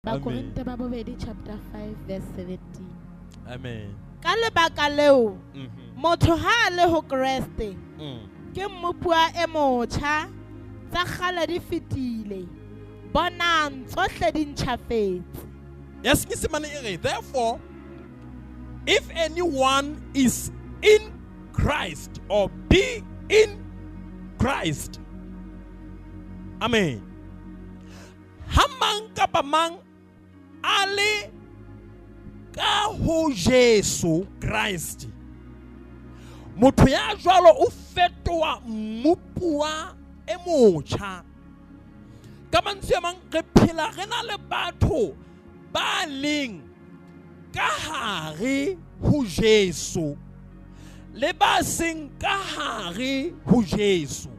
Bakorinte ba bobedi chapter 5 verse 17. Amen. Ka lebaka leo motho ha a le ho Kreste ke mmopuwa e motjha, tsa kgale di fetile, bonang tsohle di ntjhafetse. Ya Senyesemane e re, therefore if anyone is in Christ or be in Christ. Amen. Ha mang kapa mang a le ka ho Jesu Christ, motho ya jwalo o fetoha mmopuwa e motjha. Ka mantswe a mang, re phela re na le batho ba leng ka hare ho Jesu le ba seng ka hare ho Jesu.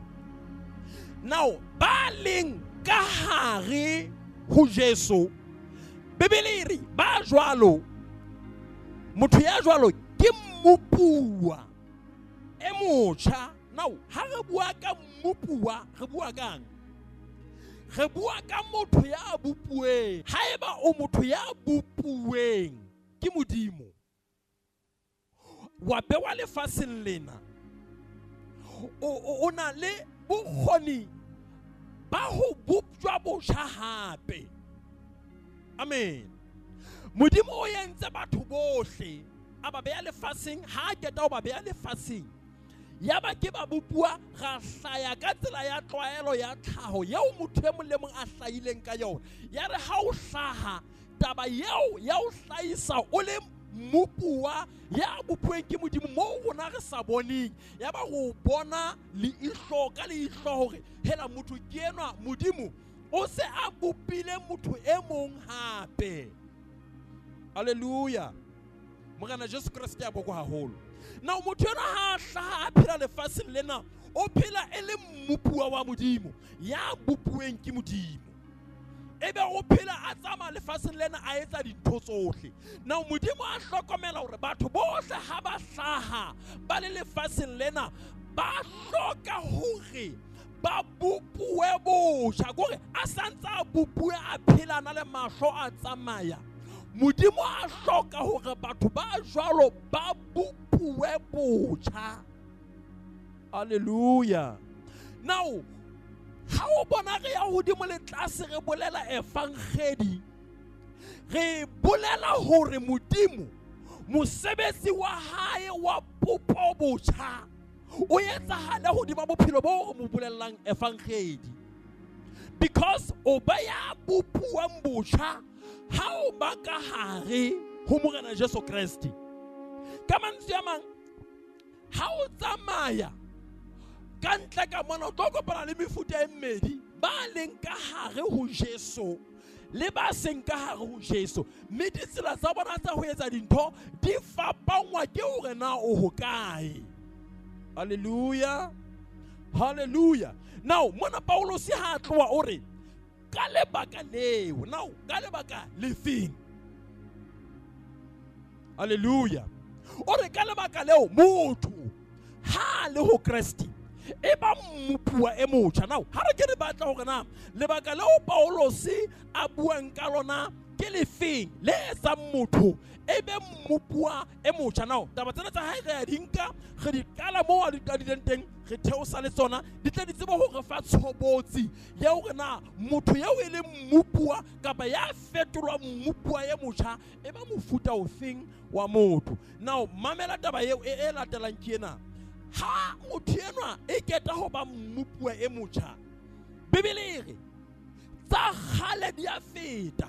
Now, ba leng ka hare ho Jesu, Bibele e re ba jwalo, motho ya jwalo ke mmopuwa e motjha. Now, ha re bua ka mmopuwa, re bua kang? Re bua ka motho ya bopuweng. Haeba o motho ya bopuweng ke Modimo, wa bewa lefatsheng lena, o na le bokgoni ba ho bopjwa botjha hape. Amen. Modimo o entse batho bohle, a ba beha lefatsheng. Ha a qeta ho ba beha lefatsheng, ya ba ke ba bopuwa, ra hlaya ka tsela ya tlwaelo ya tlhaho eo motho e mong le mong a hlahileng ka yona. Ya re ha o hlaha, taba eo ya o hlahisa o le mmopuwa ya bopuweng ke Modimo, moo rona re sa boneng, ya ba go bona leihlo ka leihlo hore hela motho ke enwa, Modimo o se a bopile motho e mong hape. Hallelujah. Morena Jesu Kreste a bokwa haholo. Now motho enwa ha a hlaha a phela lefatsheng lena, o phela e le mmopuwa wa Modimo, ya bopuweng ke Modimo. Ebe o phela a tsamaya lefatsheng lena a etsa dintho tsohle. Now Modimo a hlokomela hore batho bohle ha ba hlaha ba le lefatsheng lena ba hloka hore ba bopuwe botjha, kore a santse a bopuwe a phela na le mahlo a tsamaya. Modimo a hloka hore batho ba jwalo ba bopuwe botjha. Hallelujah. Now ha o bona re ya hodimo le tlase re bolela evangedi, re bolela hore Modimo mosebetsi wa hae wa popo botjha o etsahale hodima bophelo bo re mo bolellang evangedi, because o ba ya bopuwang botjha ha o ba ka hare ho Morena Jesu Kreste. Ka mantswe a mang, ha o tsamaya ka ntle ka mona, o tlo kopana le mefuta e mmedi, ba leng ka hare ho Jesu le ba seng ka hare ho Jesu, mme ditsela tsa bona tsa ho etsa dintho di fapangwa ke hore na o hokae. Hallelujah. Hallelujah. Now mona Paulus ha a tloha o re ka lebaka leo, now ka lebaka lefeng? Hallelujah. O re ka lebaka leo motho ha le ho Kreste e ba mmopuwa e motjha. Now ha re ke re batla hore na lebaka leo Paulus a buang ka lona ke lefeng le etsang motho e be mmopuwa e motjha. Now taba tsena tsa hae re a di nka, re di qala moo a di qadileng teng, re theosa le tsona, di tle di tsebe hore fa tshobotsi ya hore na motho eo e leng mmopuwa kapa ya fetolwa mmopuwa e motjha e ba mofuta ofeng wa motho. Now mamela taba eo e latelang ke ena. Ha motho enwa e keta ho ba mmopuwa e motjha, Bibele e re tsa kgale di a feta.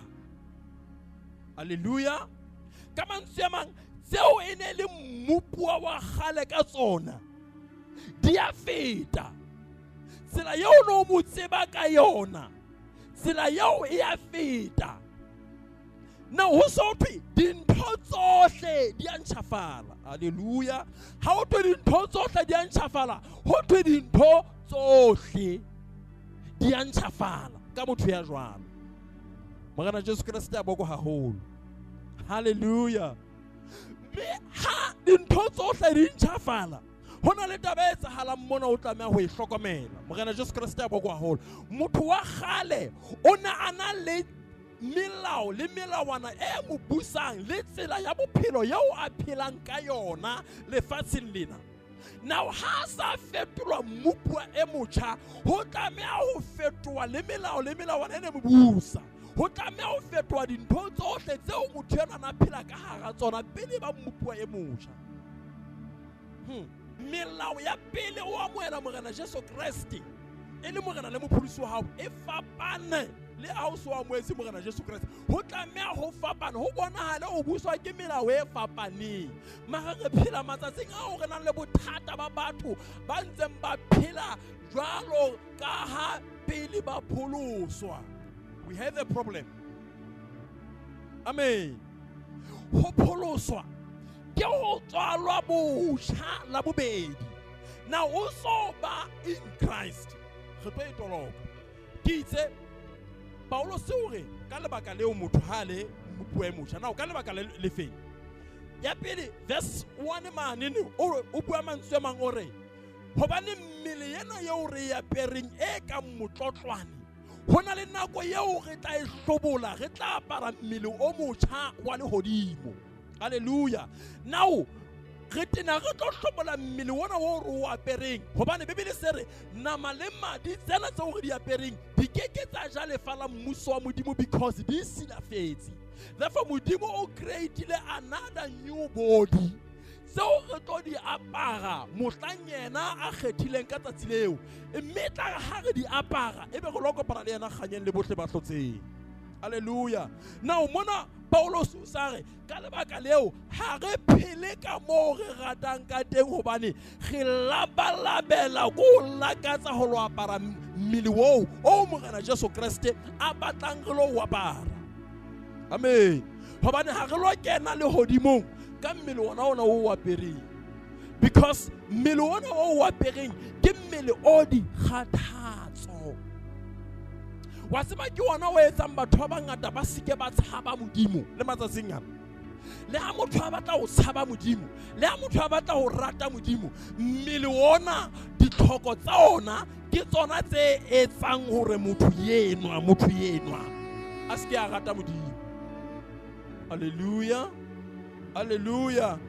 Hallelujah. Ka mantswe a mang, tseo e ne le mmopuwa wa kgale ka tsona di a feta. Tsela eo no mo tseba ka yona, tsela eo e a feta. Now ho so thwe dintho tsohle di a ntjhafala. Hallelujah. Ha ho thwe dintho tsohle di a ntjhafala, ho thwe dintho tsohle di a ntjhafala ka motho ya jwalo. Morena Jesu Kreste a bokwe haholo. Hallelujah. Mme ha dintho tsohle di ntjhafala, ho na le taba e etsahalang mona o tlameha ho e hlokomela. Morena Jesu Kreste a bokwe haholo. Motho wa kgale o ne a na le Melao le melawana e mo busang le tsela ya bophelo yeo a phelang ka yona lefatsheng lena. Now ha sa fetolwa mmupuwa e motjha, ho tlameha ho fetoha le melao le melawana e ne mo busa. Ho tlameha ho fetoha dintho tsohle tseo motho enwa na phela ka hara tsona pele ba mmupuwa e motjha. Melao ya pele o amohela Morena Jesu Kreste e le Morena le mopholosi wa hao e fapane le ha o so amohetse Morena Jesu Kreste. Ho tlameha ho fapana, ho bonahale o buswa ke melao e fapaneng. Mara re phela matsatsing ao re nang le bothata ba batho ba ntseng ba phela jwalo ka ha pele ba pholoswa. We have a problem. Amen. Ho pholoswa ke ho tswalwa botjha la bobedi. Now o so ba in Christ. Re tlo e toloka. Ke itse Paulus o re ka lebaka leo motho ha le mmupuwa e motjha. Now ka lebaka le lefeng? Ya pele verse 1 mane ne o bua mantswe a mang o re hobane mmele ena eo re e apereng e kang motlotlwane, ho na le nako eo re tla e hlobola, re tla apara mmele o motjha wa lehodimo. Hallelujah. Now re tena re tlo hlobola mmele ona o re o apereng, hobane Bibele se re nama le madi tsena tseo re di apereng di ke ke tsa ja lefa la mmuso wa Modimo because di silafetse. Therefore Modimo o creatile another new body tseo re tlo di apara mohlang yena a kgethileng ka tsatsi leo, mme tla re ha re di apara ebe re lo kopana le yena kganyeng le bohle ba hlotseng. Hallelujah. Now mona Paulus o sa re ka lebaka leo ha re phele ka moo re ratang ka teng, hobane re labalabela ko lakatsa ho lo apara mmele oo o Morena Jesu Kreste a batlang re lo o apara. Amen. Hobane ha re lo kena lehodimong ka mmele ona ona o apereng, because mmele ona o apereng ke mmele o dikgathatso. Wa tseba ke ona o etsang batho ba bangata ba seke ba tshaba Modimo le matsatsing ana. Le ha motho a batla ho tshaba Modimo, le ha motho a batla ho rata Modimo, mmele ona ditlhoko tsa ona ke tsona tse etsang hore motho yenwa a seke a rata Modimo. Hallelujah. Hallelujah.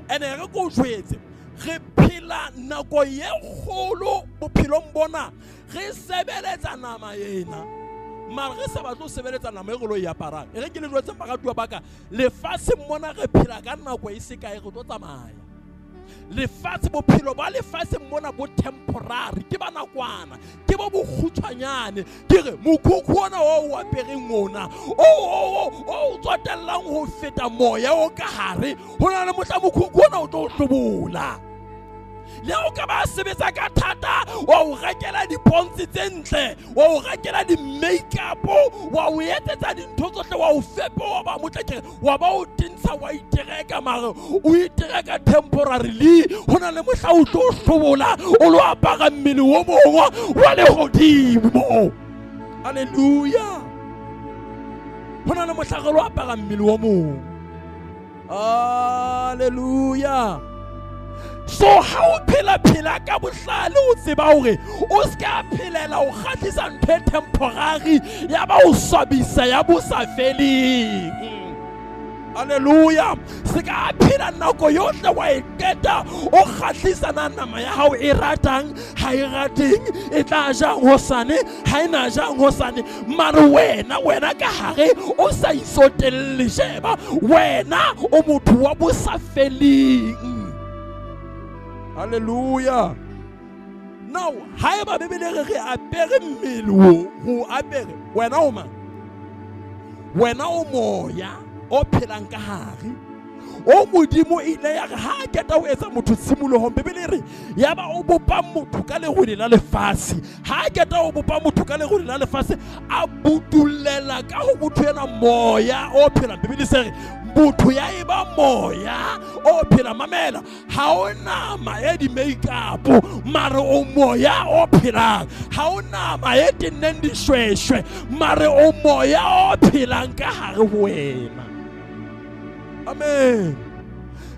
Ene re ko jwetse, re phela nako ye kgolo bophelong bona, re sebeletsa nama ena. Mara re sa batle ho sebeletsa nama e re lo e aparang. E re ke le jwetse baratuwa ba ka, lefatsheng mona re phela ka nako e se kae, re tlo tsamaya. Lefatshe, bophelo ba lefatsheng mona bo temporary, ke ba nakwana, ke bo bokgutshwanyane. Ke re mokhukhu ona o o apereng ona, o tsotellang ho feta moya o ka hare, ho na le mohla mokhukhu ona o tlo o hlobola. Le ha o ka ba sebetsa ka thata, wa o rekela dipontse tse ntle, wa o rekela di-makeup, wa o etsetsa dintho tsohle, wa o fepa, wa ba motle, ke re, wa ba o tentsha, wa itereka, mare o itereka temporarily. Ho na le mohla o tlo hlobola, o lo apara mmele o mongwe wa lehodimo. Hallelujah. Ho na le mohla re lo apara mmele o mong. Hallelujah. So ha o phela phela ka bohlale, o tseba hore o se ka phelela ho kgahlisa ntho e temporary ya ba o swabisa ya bo sa feleng. Hallelujah. Se ka phela nako yohle wa e qeta o kgahlisa na nama ya hao e ratang, ha e rateng, e tla jang hosane, ha e na jang hosane. Mare wena ka hare o sa isotelle, sheba wena o motho wa bo sa feleng. Hallelujah. Now haeba Bibele re re apere mmele o, ho apere wena o mang? Wena o moya o phelang ka hare. O Modimo ile ya re ha a qeta ho etsa motho tshimolohong, Bibele e re ya ba o bopa motho ka lerole la lefatshe. Ha a qeta ho bopa motho ka lerole la lefatshe, a budulela ka ho motho ena moya o phelang. Bibele se re motho ya eba moya o phelang. Mamela, ha o nama e di-makeup, mare o moya o phelang. Ha o nama e tenneng dishweshwe, mare o moya o phelang ka hare ho wena. Amen.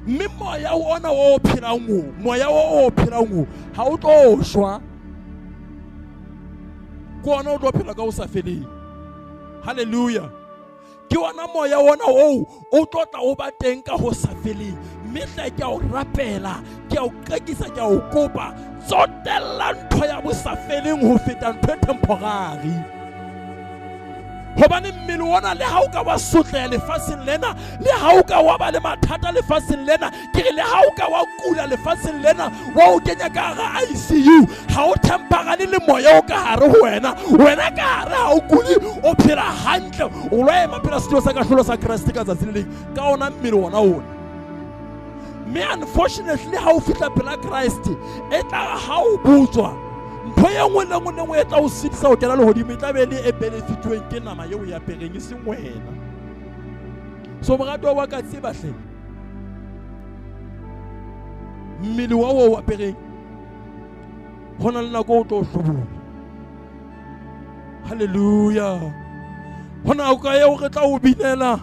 Mme moya ona o phelang o, moya o phelang o, ha o tlo shwa. Ke ona o tlo phela ka ho sa feleng. Hallelujah. Ke ona moya ona oo o tlotla o ba teng ka ho sa feleng. Mme hle ke a o rapela, ke a o qekisa, ke a o kopa, tsotella ntho ya bosafeleng ho feta ntho e temporary. Hobane mmele ona le ha o ka wa sotleha lefatsheng lena, le ha o ka wa ba le mathata lefatsheng lena, ke re le ha o ka wa kula lefatsheng lena, wa o kenya ka hara ICU, ha o temporary le moya o ka hare ho wena, wena ka hare ha o kule, o phela hantle, o lo ema pela setulo sa kahlolo sa Kreste ka tsatsi le leng, ka ona mmele ona ona. Mme unfortunately ha o fihla pela Kreste, e tla ha o botswa ntho e nngwe le nngwe le nngwe e tla o sitisa ho kena lehodimo, e tla be le e benefitweng ke nama eo ya apereng, e seng wena. So moratuwa wa ka, tseba hle mmele wa o apereng ho na le nako o tlo hlobola. Hallelujah. Ho na ka eo re tla o binela,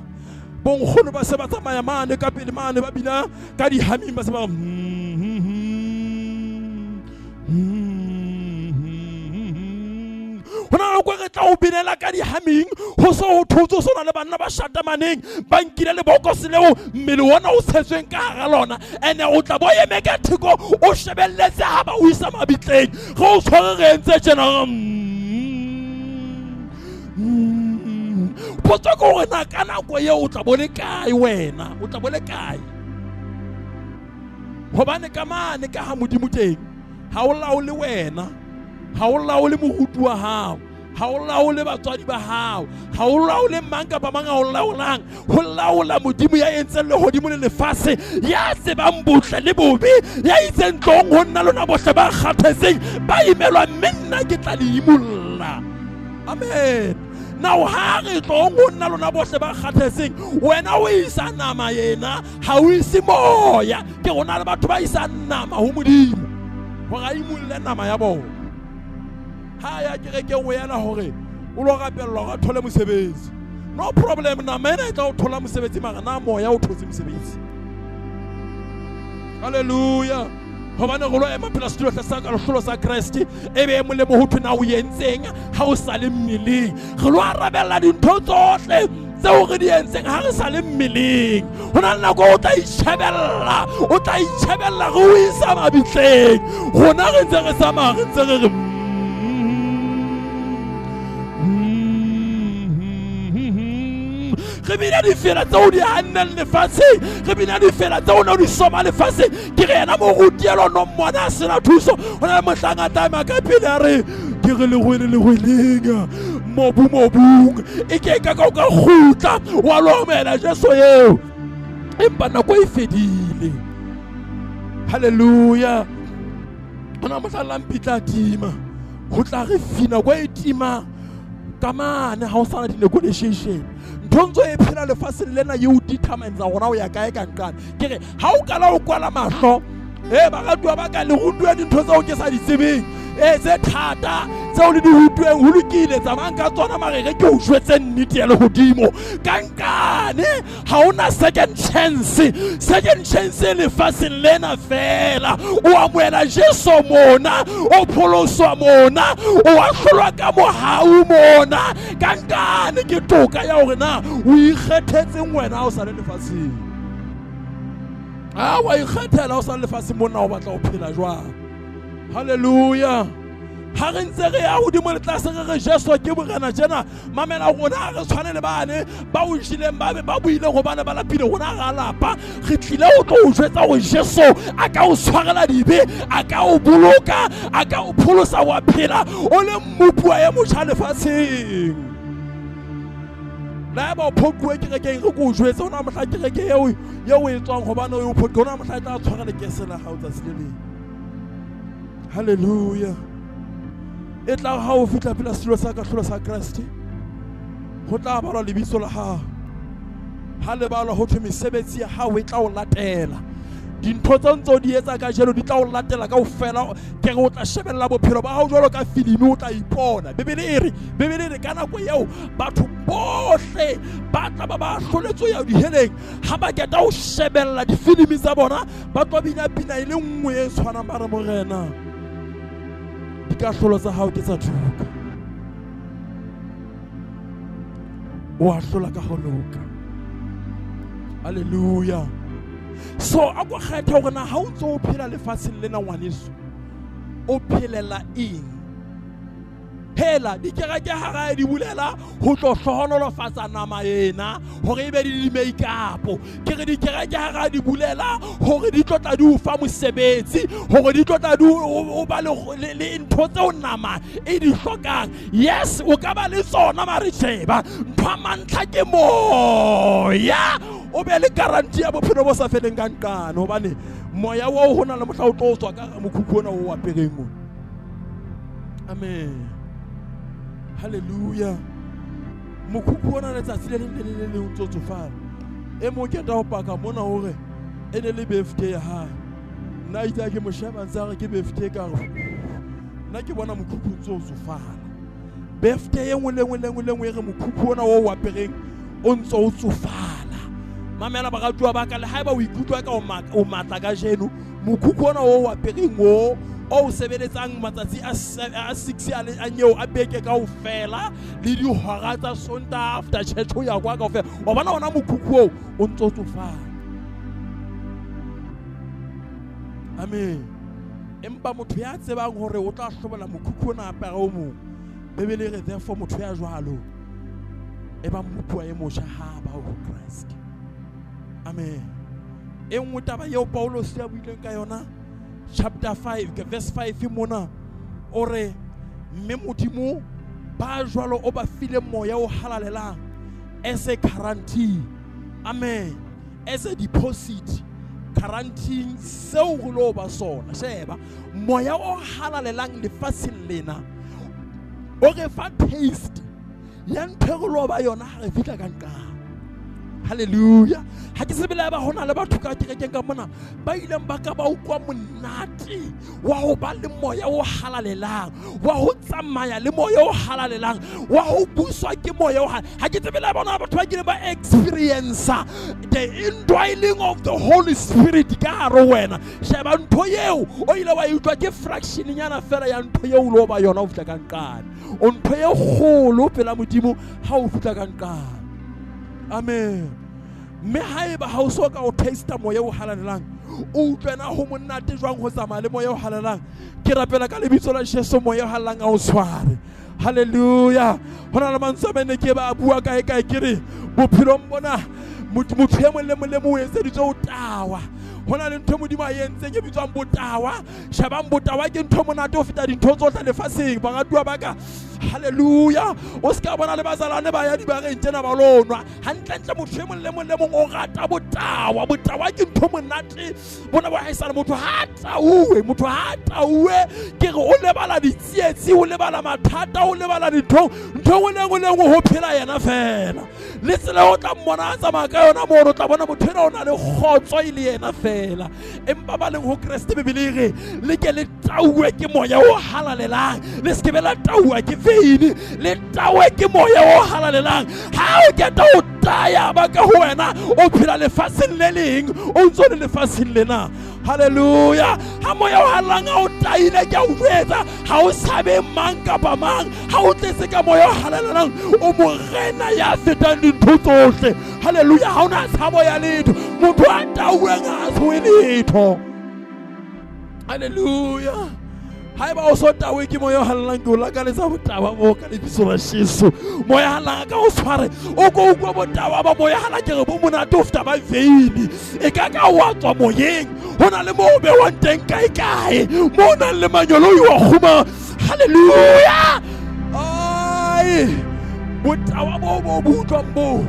bonkgono ba se ba tsamaya mane ka pele mane, ba bina ka dihaming, ba se ba ho na le re tla o binela ka dihaming, ho se ho thotse ho sona le banna ba shatamaneng ba nkile lebokose leo mmele ona o tshetsweng ka hara lona, ene o tla bo eme ka theko o shebelletse ha ba o isa mabitleng. Ge o tshware re entse tjena, potso ke hore na ka nako eo o tla bo le kae wena, o tla bo le kae? Hobane ka mane ka ha Modimo teng, ha o laole wena, ha o laole moruti wa hao, ha o laole batswadi ba hao, ha o laole mang kapa mang a o laolang. Ho laola Modimo ya entseng lehodimo le lefatshe, ya tsebang botle le bobe, ya itseng tlong ho nna lona bohle ba kgathetseng, ba imelwa, mme nna ke tla le imulla. Amen. Now ha re tlong ho nna lona bohle ba kgathetseng, wena o isa nama yena, ha o ise moya. Ke rona le batho ba isang nama ho Modimo hore a imulle nama ya bona. Ha ya kerekeng o yena hore o lo rapellwa hore a thole mosebetsi. No problem, nama ena e tla o thola mosebetsi, mara na moya o thotse mosebetsi. Hallelujah. Hobane re lo ema pela setulo sa kahlolo sa Kreste, e be molemo ho thwe na o entseng ha o sa le mmeleng. Re lo arabella dintho tsohle tseo re di entseng ha re sa le mmeleng. Ho na le nako o tla itjhebella, o tla itjhebella re o isa mabitleng. Rona re ntse re tsamaya, re ntse re re re bina difela tseo di hanneng lefatsheng, re bina difela tseo ne o di soma lefatsheng. Ke re yena moruti elo no mmona a sena thuso. Ho na le mohlang a tla ka pele a re ke re lehwele lehweleng, mobu mobung, e ke ka ka o ka kgutla wa lo amohela Jesu eo, empa nako e fedile. Hallelujah. Ho na mohlang lampi tla tima, ho tla re fi nako e tima ka mane, ha o sana di-negotiation. Ntho ntse e phela lefatsheng lena e o determines hore o ya kae ka nqane. Ke re ha o kala o kwala mahlo, baratuwa ba ka, le rutuwe dintho tseo ke sa di tsebeng, tse thata tseo le di rutuweng, ho lokile, tsamayang ka tsona, mare re ke o jwetse nnete ya lehodimo. Ka nqane ha ona second chance. Second chance lefatsheng lena fela. O amohela Jesu mona, o pholoswa mona, o ahlolwa ka mohau mona. Ka nqane ke toka ya hore na o ikgethetseng wena ha o sa le lefatsheng. Ha wa ikgethela o sa le lefatsheng mona, o batla ho phela jwang? Hallelujah. Ha re ntse re ya hodimo le tlase re re Jesu ke morena tjena, mamela rona ha re tshwane le bane ba o jileng, ba be ba buileng hobane ba lapile. Rona ra lapa, re tlile ho tlo o jwetsa hore Jesu a ka o tshwarela dibe, a ka o boloka, a ka o pholosa wa phela o le mmopuwa e motjha lefatsheng. Le haeba o phoquwe kerekeng, re ko o jwetse hona mohla kereke eo e tswang hobane o phoqe, hona mohla e tla tshwara lekese la hao tsatsi le leng. Hallelujah. E tla ha o fihla pela setulo sa kahlolo sa Kreste, ho tla balwa lebitso la hao. Ha le balwa ho thwe mesebetsi ya hao e tla o latela. Dintho tse ntse o di etsa kajeno di tla o latela kaofela. Ke re o tla shebella bophelo ba hao jwalo ka filimi, o tla ipona. Bibele e re ka nako eo batho bohle ba tla ba ba ahloletswe ya diheleng, ha ba qeta ho shebella difilimi tsa bona, ba tlo bina pina e le nngwe e tshwanang, ba re Morena, dikahlolo tsa hao ke tsa toka. O ahlola ka ho loka. Hallelujah. So a ko kgetha hore na ha o ntso o phela lefatsheng lena ngwaneso, o phelela eng? Hela dikereke hara di bulela ho tlo hlohonolofatsa nama ena hore ebe di make-up. Ke re dikereke hara di bulela hore di tlo tla di o fa mosebetsi, hore di tlo tla di o ba le ntho tseo nama e di hlokang. Yes, o ka ba le tsona mare sheba ntho mantlha ke moya. O be le guarantee ya bophelo bo sa feleng ka nqane, hobane moya wa ho na le mohla o tlo tswa ka mokhukhu ona o apereng o. Amen. Hallelujah. Mokhukhu ona letsatsi le leng le le leng o ntso tsofala. E mong ke ta ho paka mona hore e ne le birthday ya hae. Nna itse ke mo sheba ntse a re ke birthday ka re nna ke bona mokhukhu ntso tsofala. Birthday e nngwe le nngwe le nngwe le nngwe e re mokhukhu ona o apereng o ntso o tsofala. Mamela baratuwa ba ka, le haeba o ikutlwa ka o matla kajeno, mokhukhu ona o apereng o o sebeletsang matsatsi a 6 a nyeo a beke kaofela le dihora tsa Sontaha after church ho ya kwa kaofela, wa bona ona mokhukhu oo o ntso tsofala. Amen. Empa motho ya tsebang hore o tla hlobola mokhukhu ona apara o mong, Bibele e re therefore motho ya jwalo e ba mmupuwa e motjha ha ba ho Christ. Amen. E nngwe taba eo Paulos ya buileng ka yona chapter 5 verse 5 mona, o re mme Modimo ba jwalo o ba file moya o halalelang as a guarantee. Amen. As a deposit, guaranteeing seo re lo ba sona. Sheba moya o halalelang lefatsheng lena o re fa taste ya ntho re lo ba yona ha re fihla ka nqane. Hallelujah. Ha ke sebele ba hona le batho ka kerekeng ka mona ba ileng ba ka ba utlwa monate wa ho ba le moya o halalelang, wa ho tsamaya le moya o halalelang, wa ho buswa ke moya o ha ke tsebe le bona batho ba kileng ba experience the indwelling of the Holy Spirit ka hare ho wena. Sheba ntho eo o ile wa e utlwa ke fraction nyana fela ya ntho eo o lo ba yona ho fihla ka nqane. O ntho e kgolo pela Modimo ha o fihla ka nqane. Amen. Mme haeba ha o so ka o taste moya o halalelang, o utlwena ho monate jwang ho tsamaya le moya o halalelang. Ke rapela ka lebitso la Jesu moya o halalelang a o tshware. Hallelujah. Ho na le mantswe a mane ke ba bua kae kae, ke re bophelong bona motho e mong le mong le mong o etseditswe ho tawa. Ho na le ntho Modimo a entseng e bitswang botawa. Shebang, botawa ke ntho monate ho feta dintho tsohle lefatsheng, baratuwa ba ka. Hallelujah. O se ka bona le bazalwane ba ya dibareng tjena ba lo nwa. Hantlentle motho e mong le mong le mong o rata botawa. Botawa ke ntho monate bona bo haesale motho ha tauwe, motho ha tauwe ke re o lebala ditsietsi, o lebala mathata, o lebala dintho, ntho e nngwe le nngwe le nngwe ho phela yena fela. Le tsela o tla mmona a tsamaya ka yona moo, o tla bona motho ena o na le kgotso e le yena fela. Empa ba leng ho Kreste, Bibele e re le ke le tauwe ke moya o halalelang, le se ke be la tauwa ke veine, le tawe ke moya o halalelang. Ha o keta o taya ba ka ho wena, o phela lefatsheng le leng, o ntso le lefatsheng lena. Hallelujah. Ha moya o halalelang a o taile, ke a o jwetsa, ha o tshabe mang kapa mang. Ha o tletse ka moya o halalelang, o morena ya fetang dintho tsohle. Hallelujah. Ha o na tshabo ya letho. Motho a tauweng ha a tshohe letho. Hallelujah. Haeba o so tawe ke moya o halalelang, ke o lakaletsa botawa bo ka lebitso la Jesu. Moya halalelang ka o tshware, o ko utlwe botawa ba moya halalelang, ke re bo monate ho feta ba veine. E ka ka wa tswa moyeng, ho na le moo o bewang teng kae kae, moo o nang le manyoloi wa kguma. Hallelujah. Ai, botawa bo bo bo utlwang bo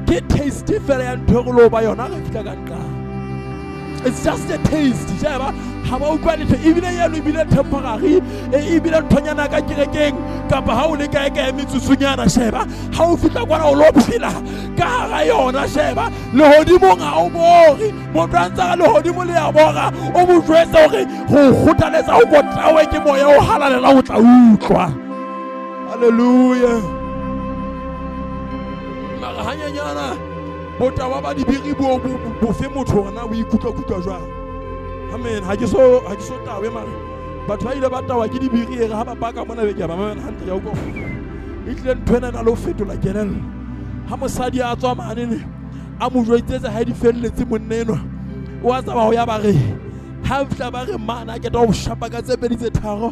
ke taste fela ya ntho e re lo ba yona re fihla ka nqane. It's just a taste. Sheba, ha ba utlwa letho, ebile yeno ebile temporary, ebile nthonyana ka kerekeng kapa ha o le kae kae metsotsonyana. Sheba, ha o fihla kwana o lo phela ka hara yona. Sheba, lehodimong ha o bore. Motho a ntse a re lehodimo le ya bora, o mo jwetse hore ho kgothaletsa ho kotawe ke moya o halalelang o tla utlwa. Hallelujah. Mara hanyenyana botawa ba dibiri bo bofe motho hona o ikutlwa kutlwa jwang? Amen. Ha ke so tawe, mara batho ba ile ba tawa ke dibiri e re ha ba paka mona be ke ba mamela hantle ya utlwa. E tlile ntho ena e na le ho fetola kelello. Ha mosadi a tswa mane a mo jwetsetse ha di felletse monna enwa o a tsamaya ho ya ba re ha fihla ba re mane a keta ho shapa ka tse pedi tse tharo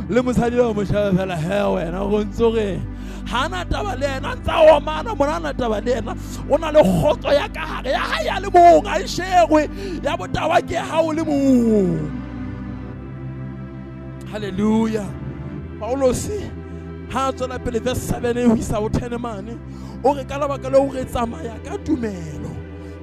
le mosadi eo mo shaba fela he wena go ntse re ha na taba le yena ntsa omana mona na taba le yena o na le kgotso ya ka hare ya hae ya le mong a e shegwe ya botawa ke ha o le mong. Hallelujah. Paulosi ha a tswela pele verse 7 ho isa ho 10 mane o re ka lebaka leo re tsamaya ka tumelo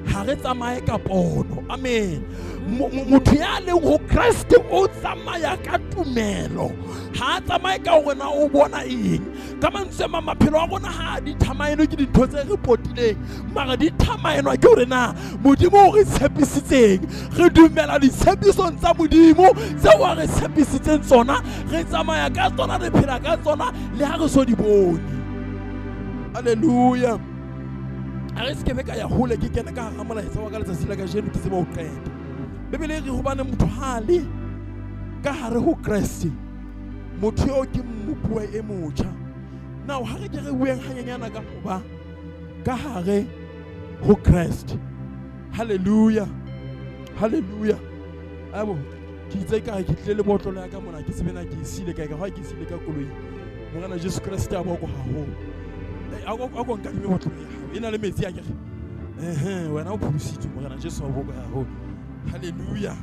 ha re tsamaye ka pono. Amen. Motho ya leng ho Kreste o tsamaya ka tumelo ha a tsamaye ka hore na o bona eng. Ka mantswe a maphelo a rona ha di thamaenwe ke dintho tse re potileng mara di thamaenwa ke hore na Modimo o re tshepisitseng. Re dumela ditshepisong tsa Modimo tseo a re tshepisitseng tsona, re tsamaya ka tsona, re phela ka tsona le ha re so di bone. Hallelujah. A re se ke be ka ya hole ke kene ka hara molaetsa wa ka letsatsi la kajeno ke tseba ho qeta. Bibele e re hobane motho ha le ka hare ho Kreste motho eo ke mmopuwa e motjha. Now ha re ke re bueng hanyenyana ka ho ba ka hare ho Kreste. Hallelujah. Hallelujah. Abo ke itse ka ke tlile le botlolo ya ka mona ke tsebe na ke e siile kae ka ha ke e siile ka koloi. Morena Jesu Kreste a boko haholo. A ko nkadime botlolo ya hao e na le metsi a kere. Wena o pholositswe Morena Jesu a boko haholo. Hallelujah.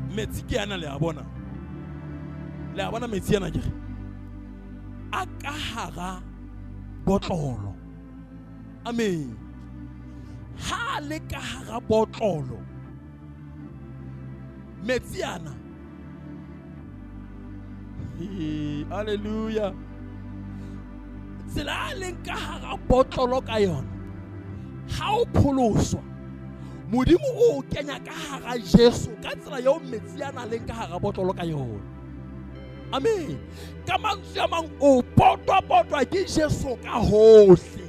Metsi ke ana le a bona. Le a bona metsi ana kere. A ka hara botlolo. Amen. Ha le ka hara botlolo metsi ana. Hallelujah. Tsela a leng ka hara botlolo ka yona ha o pholoswa Modimo o kenya ka hara Jesu ka tsela eo metsi ana leng ka hara botlolo ka yona. Amen. Ka mantswe a mang o potwa-potwa ke Jesu ka hohle.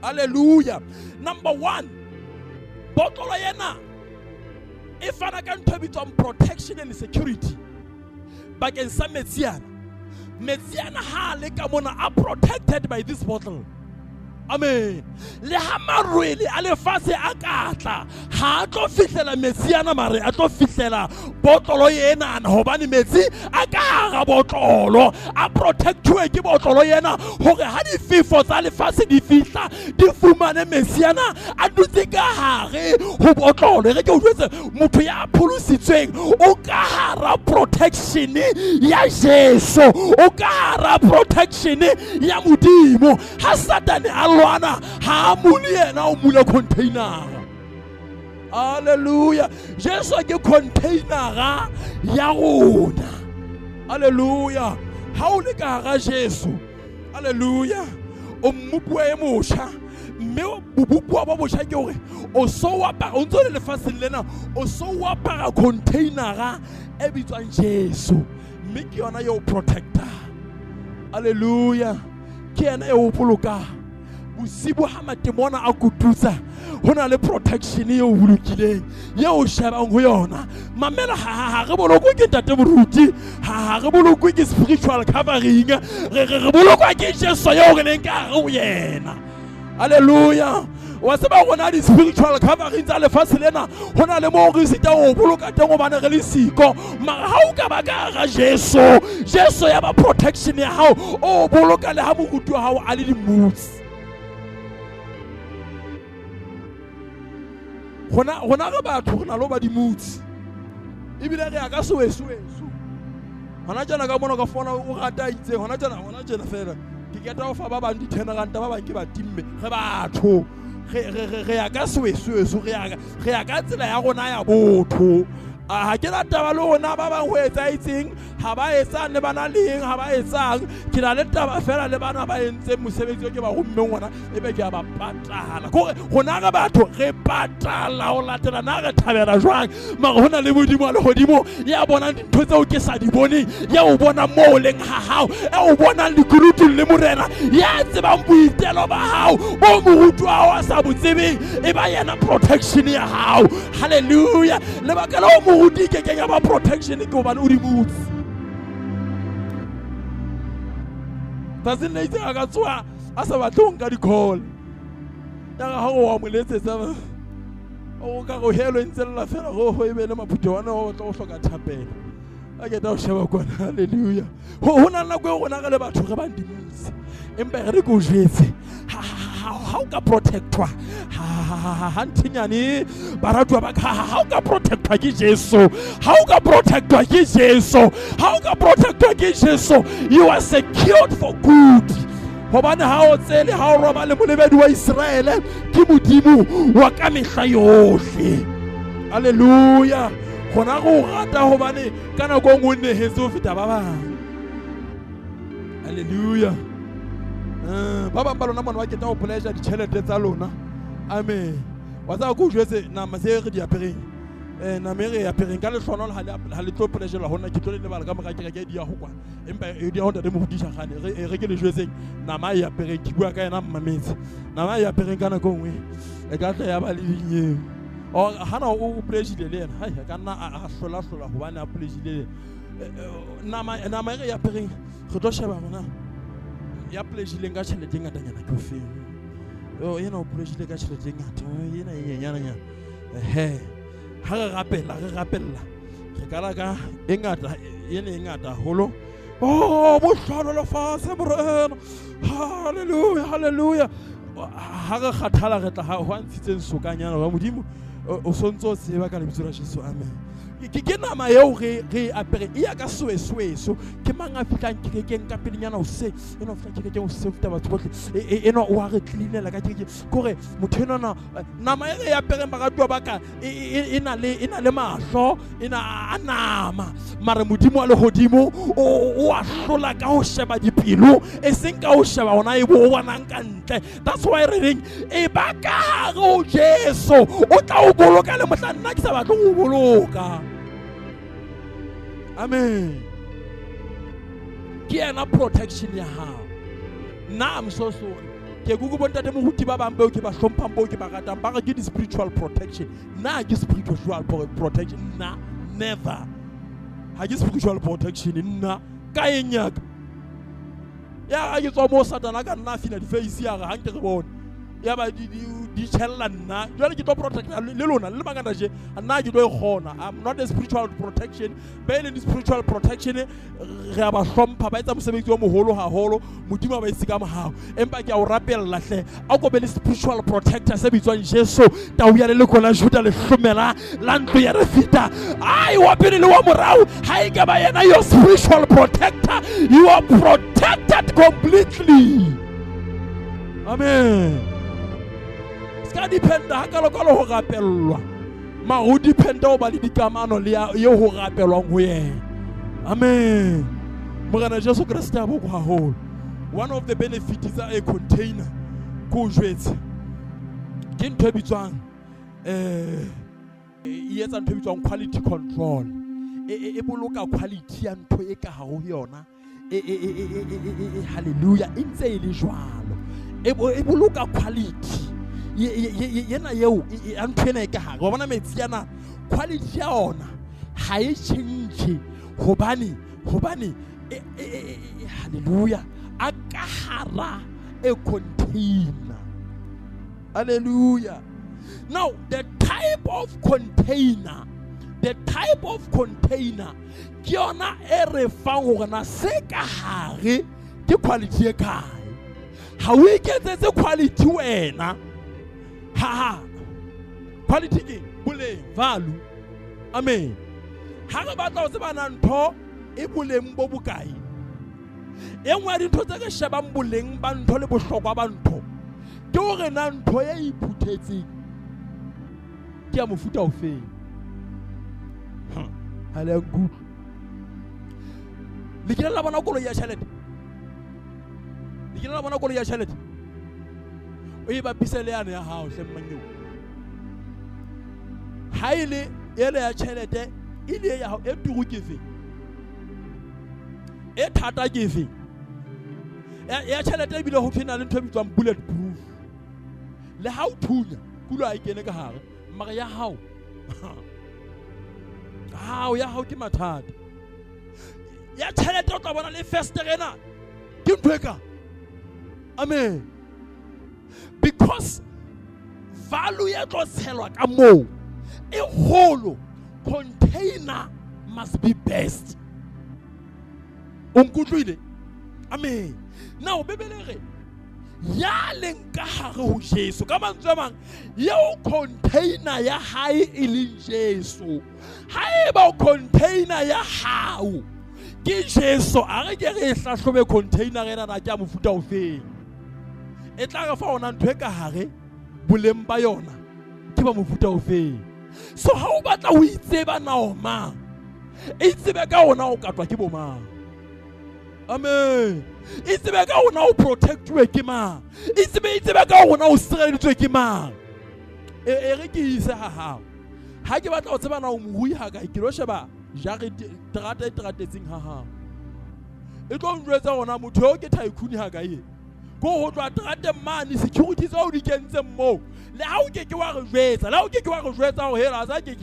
Hallelujah. Number 1, botlolo ena e fana ka ntho e bitswang protection and security bakeng sa metsi ana. Metsi ana ha le ka mona a protected by this bottle. Amen. Le ha marwele a lefatshe a katla ha a tlo fihlela metsi ana mare a tlo fihlela botlolo enana hobane metsi a ka hara botlolo a protectuwe ke botlolo ena hore ha difefo tsa lefatshe di fihla di fumane metsi ana a dutse ka hare ho botlolo. Re ke o jwetse motho ya pholositsweng o ka hara protection ya Jesu, o ka hara protection ya Modimo. Ha Satane a lwana ha a mule yena o mula container. Hallelujah. Jesu ke containera ya rona. Hallelujah. Ha o le ka hara Jesu, hallelujah, o mmopuwa e motjha mme bobupuwa bo botjha ke hore o so o apara o ntso le lefatsheng lena o so o apara containera e bitswang Jesu mme ke yona eo protector. Hallelujah. Ke yena eo bolokang. Bosibu ha matemona a kututsa ho na le protection eo bolokileng eo shebang ho yona. Mamela ha re bolokwe ke ntate moruti, ha re bolokwe ke spiritual covering, re bolokwa ke Jesu eo re leng ka hare ho yena. Hallelujah. Wa tseba rona di-spiritual covering tsa lefatshe lena ho na le moo re sitang ho boloka teng hobane re le siko. Mara ha o ka ba ka hara Jesu, Jesu ya ba protection ya hao, o boloka le ha moruti wa hao a le dimutsi. Rona re batho re na le ho ba dimutsi ebile re ya ka sowesoweso. Hona tjena ka mona ka fona o rata itseng hona tjena fela ke keta ho fa ba bang di-10 ranta ba bang ke ba timme. Re batho re ya ka sowesoweso, re ya ka tsela ya rona ya botho. Ha ke na taba le rona ba bang ho etsaetseng ha ba etsang le bana leng ha ba etsang ke na le taba fela le bana ba entseng mosebetsi o ke ba rommeng ona ebe ke a ba patala. Kore rona re batho re patala ho latela na re thabela jwang mara ho na le Modimo wa lehodimo ya bonang dintho tseo ke sa di boneng, ya o bonang moo o leng ha hao, ya o bonang lekunutung le Morena, ya tsebang boitelo ba hao bo moruti wa hao a sa bo tsebeng, e ba yena protection ya hao. Hallelujah. Lebaka leo moruti ke keng ya ba protection ke hobane o di mutse. Tsatsing le itseng a ka tsoha a sa batle ho nka di-call. Ya re ha o wa mo letsetsa o ka go helo e ntse lla fela go go e be le maphutho wa o tlo hloka thapelo. A ke tla o sheba kwana, hallelujah. Ho na le nako e rona re le batho re bang dimisi. Empa re ke o jwetse ha o ka protectwa ha nthinyane baratuwa ba ka, ha o ka protectwa ke Jesu, ha o ka protectwa ke Jesu, ha o ka protectwa ke Jesu, you are secured for good. Hobane ha o tsele ha o roba le molebedi wa Israele ke Modimo wa ka mehla yohle. Hallelujah. Gona go rata hobane ka nako e nngwe o nehetse ho feta ba bang. Hallelujah. Ba bang ba lona mona ba keta ho pledge ditjhelete tsa lona. Amen. Wa tseba ke o jwetse nama tse re di apereng. Nama e re e apereng ka lehlono ha le tlo pledgelwa ho nna, ke tlo le lebala ka mora kereke e di ya ho kwana. Empa e di ya ho ntate moruti Shakgane. Re ke le jwetseng nama e apereng, ke bua ka yena mmametse. Nama e apereng ka nako e nngwe e ka tla ya ba le dinyeo. Or hana o pledgile le yena, hai ka nna a hlola hlola hobane a pledgile. Nama e re e apereng re tlo sheba hore ya pledgileng ka tjhelete e ngatanyana ke ofeng. Oh, yena o pledgile ka tjhelete e ngata, oh, yena e nyenyane. Ehe. Ha re rapela, re rapella. Re kala ka e ngata, ena e ngata haholo. Oh, bohlano lefatshe morena. Hallelujah, hallelujah. Ha re kgathala re tla ha ho a ntshitseng sokanyana wa Modimo. O sontso o tseba ka lebitso la Jesu, amen. Ke nama eo re e apere e ya ka soesweso. Ke mang a fihlang kerekeng ka pelenyana hoseng? Enwa o fihlang kerekeng hoseng ho feta batho bohle. Enwa o a re cleanela ka kerekeng. Ke hore motho enwana, nama e re e apereng baratuwa ba ka, e na le mahlo, e na a nama. Mare Modimo wa lehodimo o a hlola ka ho sheba dipelo, e seng ka ho sheba hona e bo o bonang ka ntle. That's why re reng e ba ka hare ho Jesu, o tla o boloka le mohla nna ke sa batle ho o boloka. Amen. Ke yena protection ya hao. Nna I'm so sorry. Ke kuku bontate moruti ba bang beo ke ba hlomphang, beo ke ba ratang, ba re ke di-spiritual protection. Nna ke spiritual protection. Nna never. Ha ke spiritual protection nna ka eng ya ka. Ya ga ke tswa mo Satana ka nna a fina di-face ya re ha nke re bone. Ya ba di tjhella nna. Jwale ke tlo protecta le lona le mangata je. Nna ke tlo e kgona. I'm not a spiritual protection. Ba e leng di-spiritual protection re a ba hlompha, ba etsa mosebetsi o moholo haholo. Modimo a ba ise ka mohau. Empa ke a o rapella hle, a ko be le spiritual protector se bitswang Jesu, tau ya leloko la Juda, lehlomela la ntlo ya Dafida. Ai, wa pele le wa morao, ha e ka ba yena your spiritual protector, you are protected completely. Amen. Se ka dependa ha kalokalo ho rapellwa, mara ho dependa ho ba le dikamano le eo ho rapelwang ho yena. Amen. Morena Jesu Kreste a bokwe haholo. One of the benefits tsa a container ke o jwetse ke ntho e bitswang e etsa ntho e bitswang quality control. E boloka quality ya ntho e ka hare ho yona. Hallelujah, e ntse e le jwalo. E boloka quality yena eo ya ntho ena e ka hare. Wa bona metsi ana, quality ya ona ha e change hobane hallelujah, a ka hara a container. Hallelujah. Now the type of container, the type of container ke yona e re fang hore na se ka hare ke quality e kae. Ha o iketsetse quality wena. Ha ha. Quality ke boleng, value. Amen. Ha re batla ho tseba na ntho e boleng bo bokae, e nngwe ya dintho tse re shebang boleng ba ntho le bohlokwa ba ntho ke hore na ntho e iphuthetseng ke ya mofuta ofeng. Ha le a nkutlwa. Le kile la bona koloi ya tjhelete? Le kile la bona koloi ya tjhelete? O e bapise le yane ya hao hle mmanyeo. Ha e le ele ya tjhelete, e le ya hao e turu ke efe? E thata ke efe? Ya tjhelete ebile ho thwe na le ntho e bitswang bullet proof. Le ha o thunya, kulo ha e kene ka hare. Mara ya hao, hao ya hao ke mathata. Ya tjhelete o tla bona le festere ena ke ntho e ka. Amen. Because value ya tlo tshelwa ka moo e kgolo, container must be best. O nkutlwile? Amen. Now Bibele re ya leng ka hare ho Jesu, ka mantswe a mang, eo container ya hae e leng Jesu. Haeba container ya hao ke Jesu, a re ke re hlahlobe container ena na ke ya mofuta ofeng. E tla re fa ona ntho e ka hare boleng ba yona ke ba mofuta ofeng. So ha o batla ho itseba na o mang, itsebe ka ona o katwa ke bo mang. Amen. Itsebe ka ona o protectuwe ke mang. Itsebe ka ona o sireleditswe ke mang. E re ke ise ha hao. Ha ke batla ho tseba na o morui ha kae, ke lo sheba jarete terata e teratetseng ha hao. E tlo njwetsa hona motho eo ke tycoon ha kae. Ko ho tloha terateng mane, security tseo di kentseng moo. Le ha o ke ke wa re jwetsa, le ha o ke ke wa re jwetsa hore hela sa ke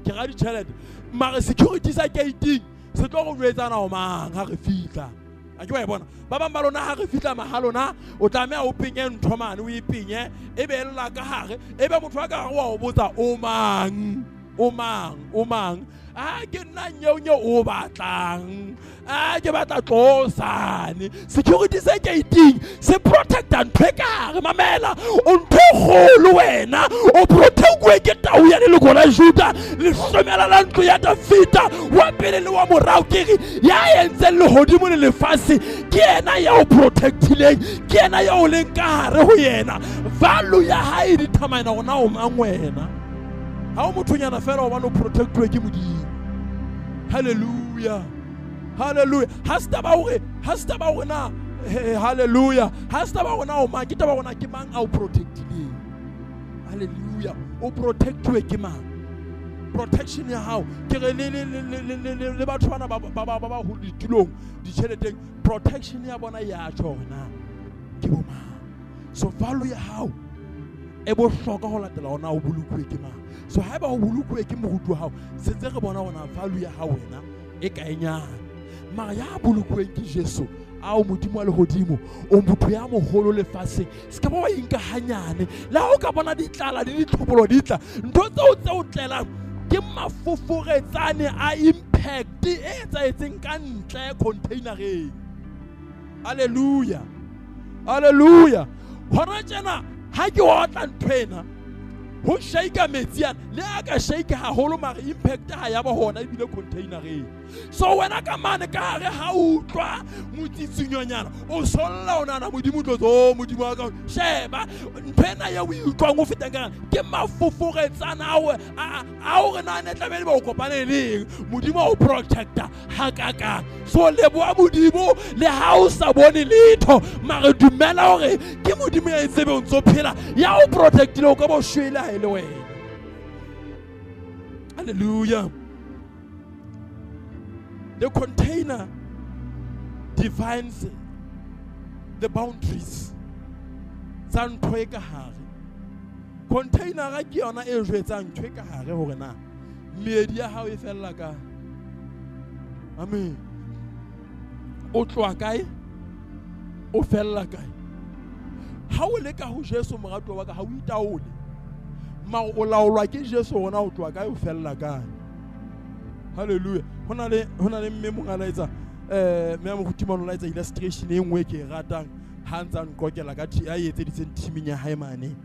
ra ditjhelete. Mare security sa gating se tlo go jwetsa na o mang ha re fihla. A ke wa e bona? Ba bang ba lona ha re fihla mahalona, o tlameha o penye ntho mane, o e penye, e be lla ka hare, e be motho wa ka hare wa o botsa o mang, o mang, o mang. A ke nna nyeo o batlang. A ke batla tlosane. Security se gating se protecta ntho e ka hare. Mamela, o ntho e kgolo wena, o protectuwe ke tau ya leloko la Juda, lehlomela la ntlo ya Dafita, wa pele le wa morao. Ke re ya entseng lehodimo le lefatshe, ke yena ya o protectileng, ke yena ya o leng ka hare ho yena. Value ya hae e determine hore na o mang wena. Ha o mothonyana fela hobane o protectuwe ke Modimo. Hallelujah. Hallelujah. Ha se taba hore, ha se taba hore na, hallelujah. Ha se taba hore na o mang, ke taba hore na ke mang a o protectileng. Hallelujah. O protectuwe ke mang? Protection ya hao. Ke re le batho bana ba ho ditulong, ditjheleteng, protection ya bona ya tjho hore na ke bo mang. So value ya hao e bohlokwa ho latela hore na o bolokuwe ke mang. So haeba o bolokuwe ke moruti wa hao, sentse re bona hore na value ya hao wena e kaenyana. Mara ya bolokuweng ke Jesu, ao Modimo wa lehodimo, o motho ya moholo lefatsheng, se ka ba wa inka hanyane. Le ha o ka bona ditlala le ditlhobolo di tla, ntho tseo tse o tlelang ke mafoforetsane a impact e etsahetseng ka ntle containereng. Hallelujah. Hallelujah. Hona tjena ha ke otla ntho ena, ho shake metsi ana, le a ka shake haholo mare impact ha ya ba hona ebile containereng. So wena ka mane ka hare ha utlwa motsitsinyonyana, o solla o nahana Modimo o tlo tswa, oh, Modimo wa ka, sheba ntho ena eo o e utlwang o fetang ka ke mafoforetsana a o re na ne tlamehile ba o kopane le eng. Modimo a o protecta hakakang. So leboha Modimo le ha o sa bone letho, mare dumela hore ke Modimo ya itsebe o ntso phela, ya o protectile, o ka bo shwele ha e le wena. Hallelujah. The container defines the boundaries tsa ntho e ka hare. Container ke yona e jwetsang ntho e ka hare hore na meedi ya hao e fella kae. Amen. O tloha kae, o fella kae. Ha o le ka ho Jesu moratuwa wa ka, ha o itaole, mara o laolwa ke Jesu hore na o tloha kae, o fella kae. Hallelujah. Ho na le mme mong a laetsa, mme a moruti mane o laetsa illustration e nngwe ke e ratang ha ntsa nqokela ka a e etseditseng teaming ya hae mane.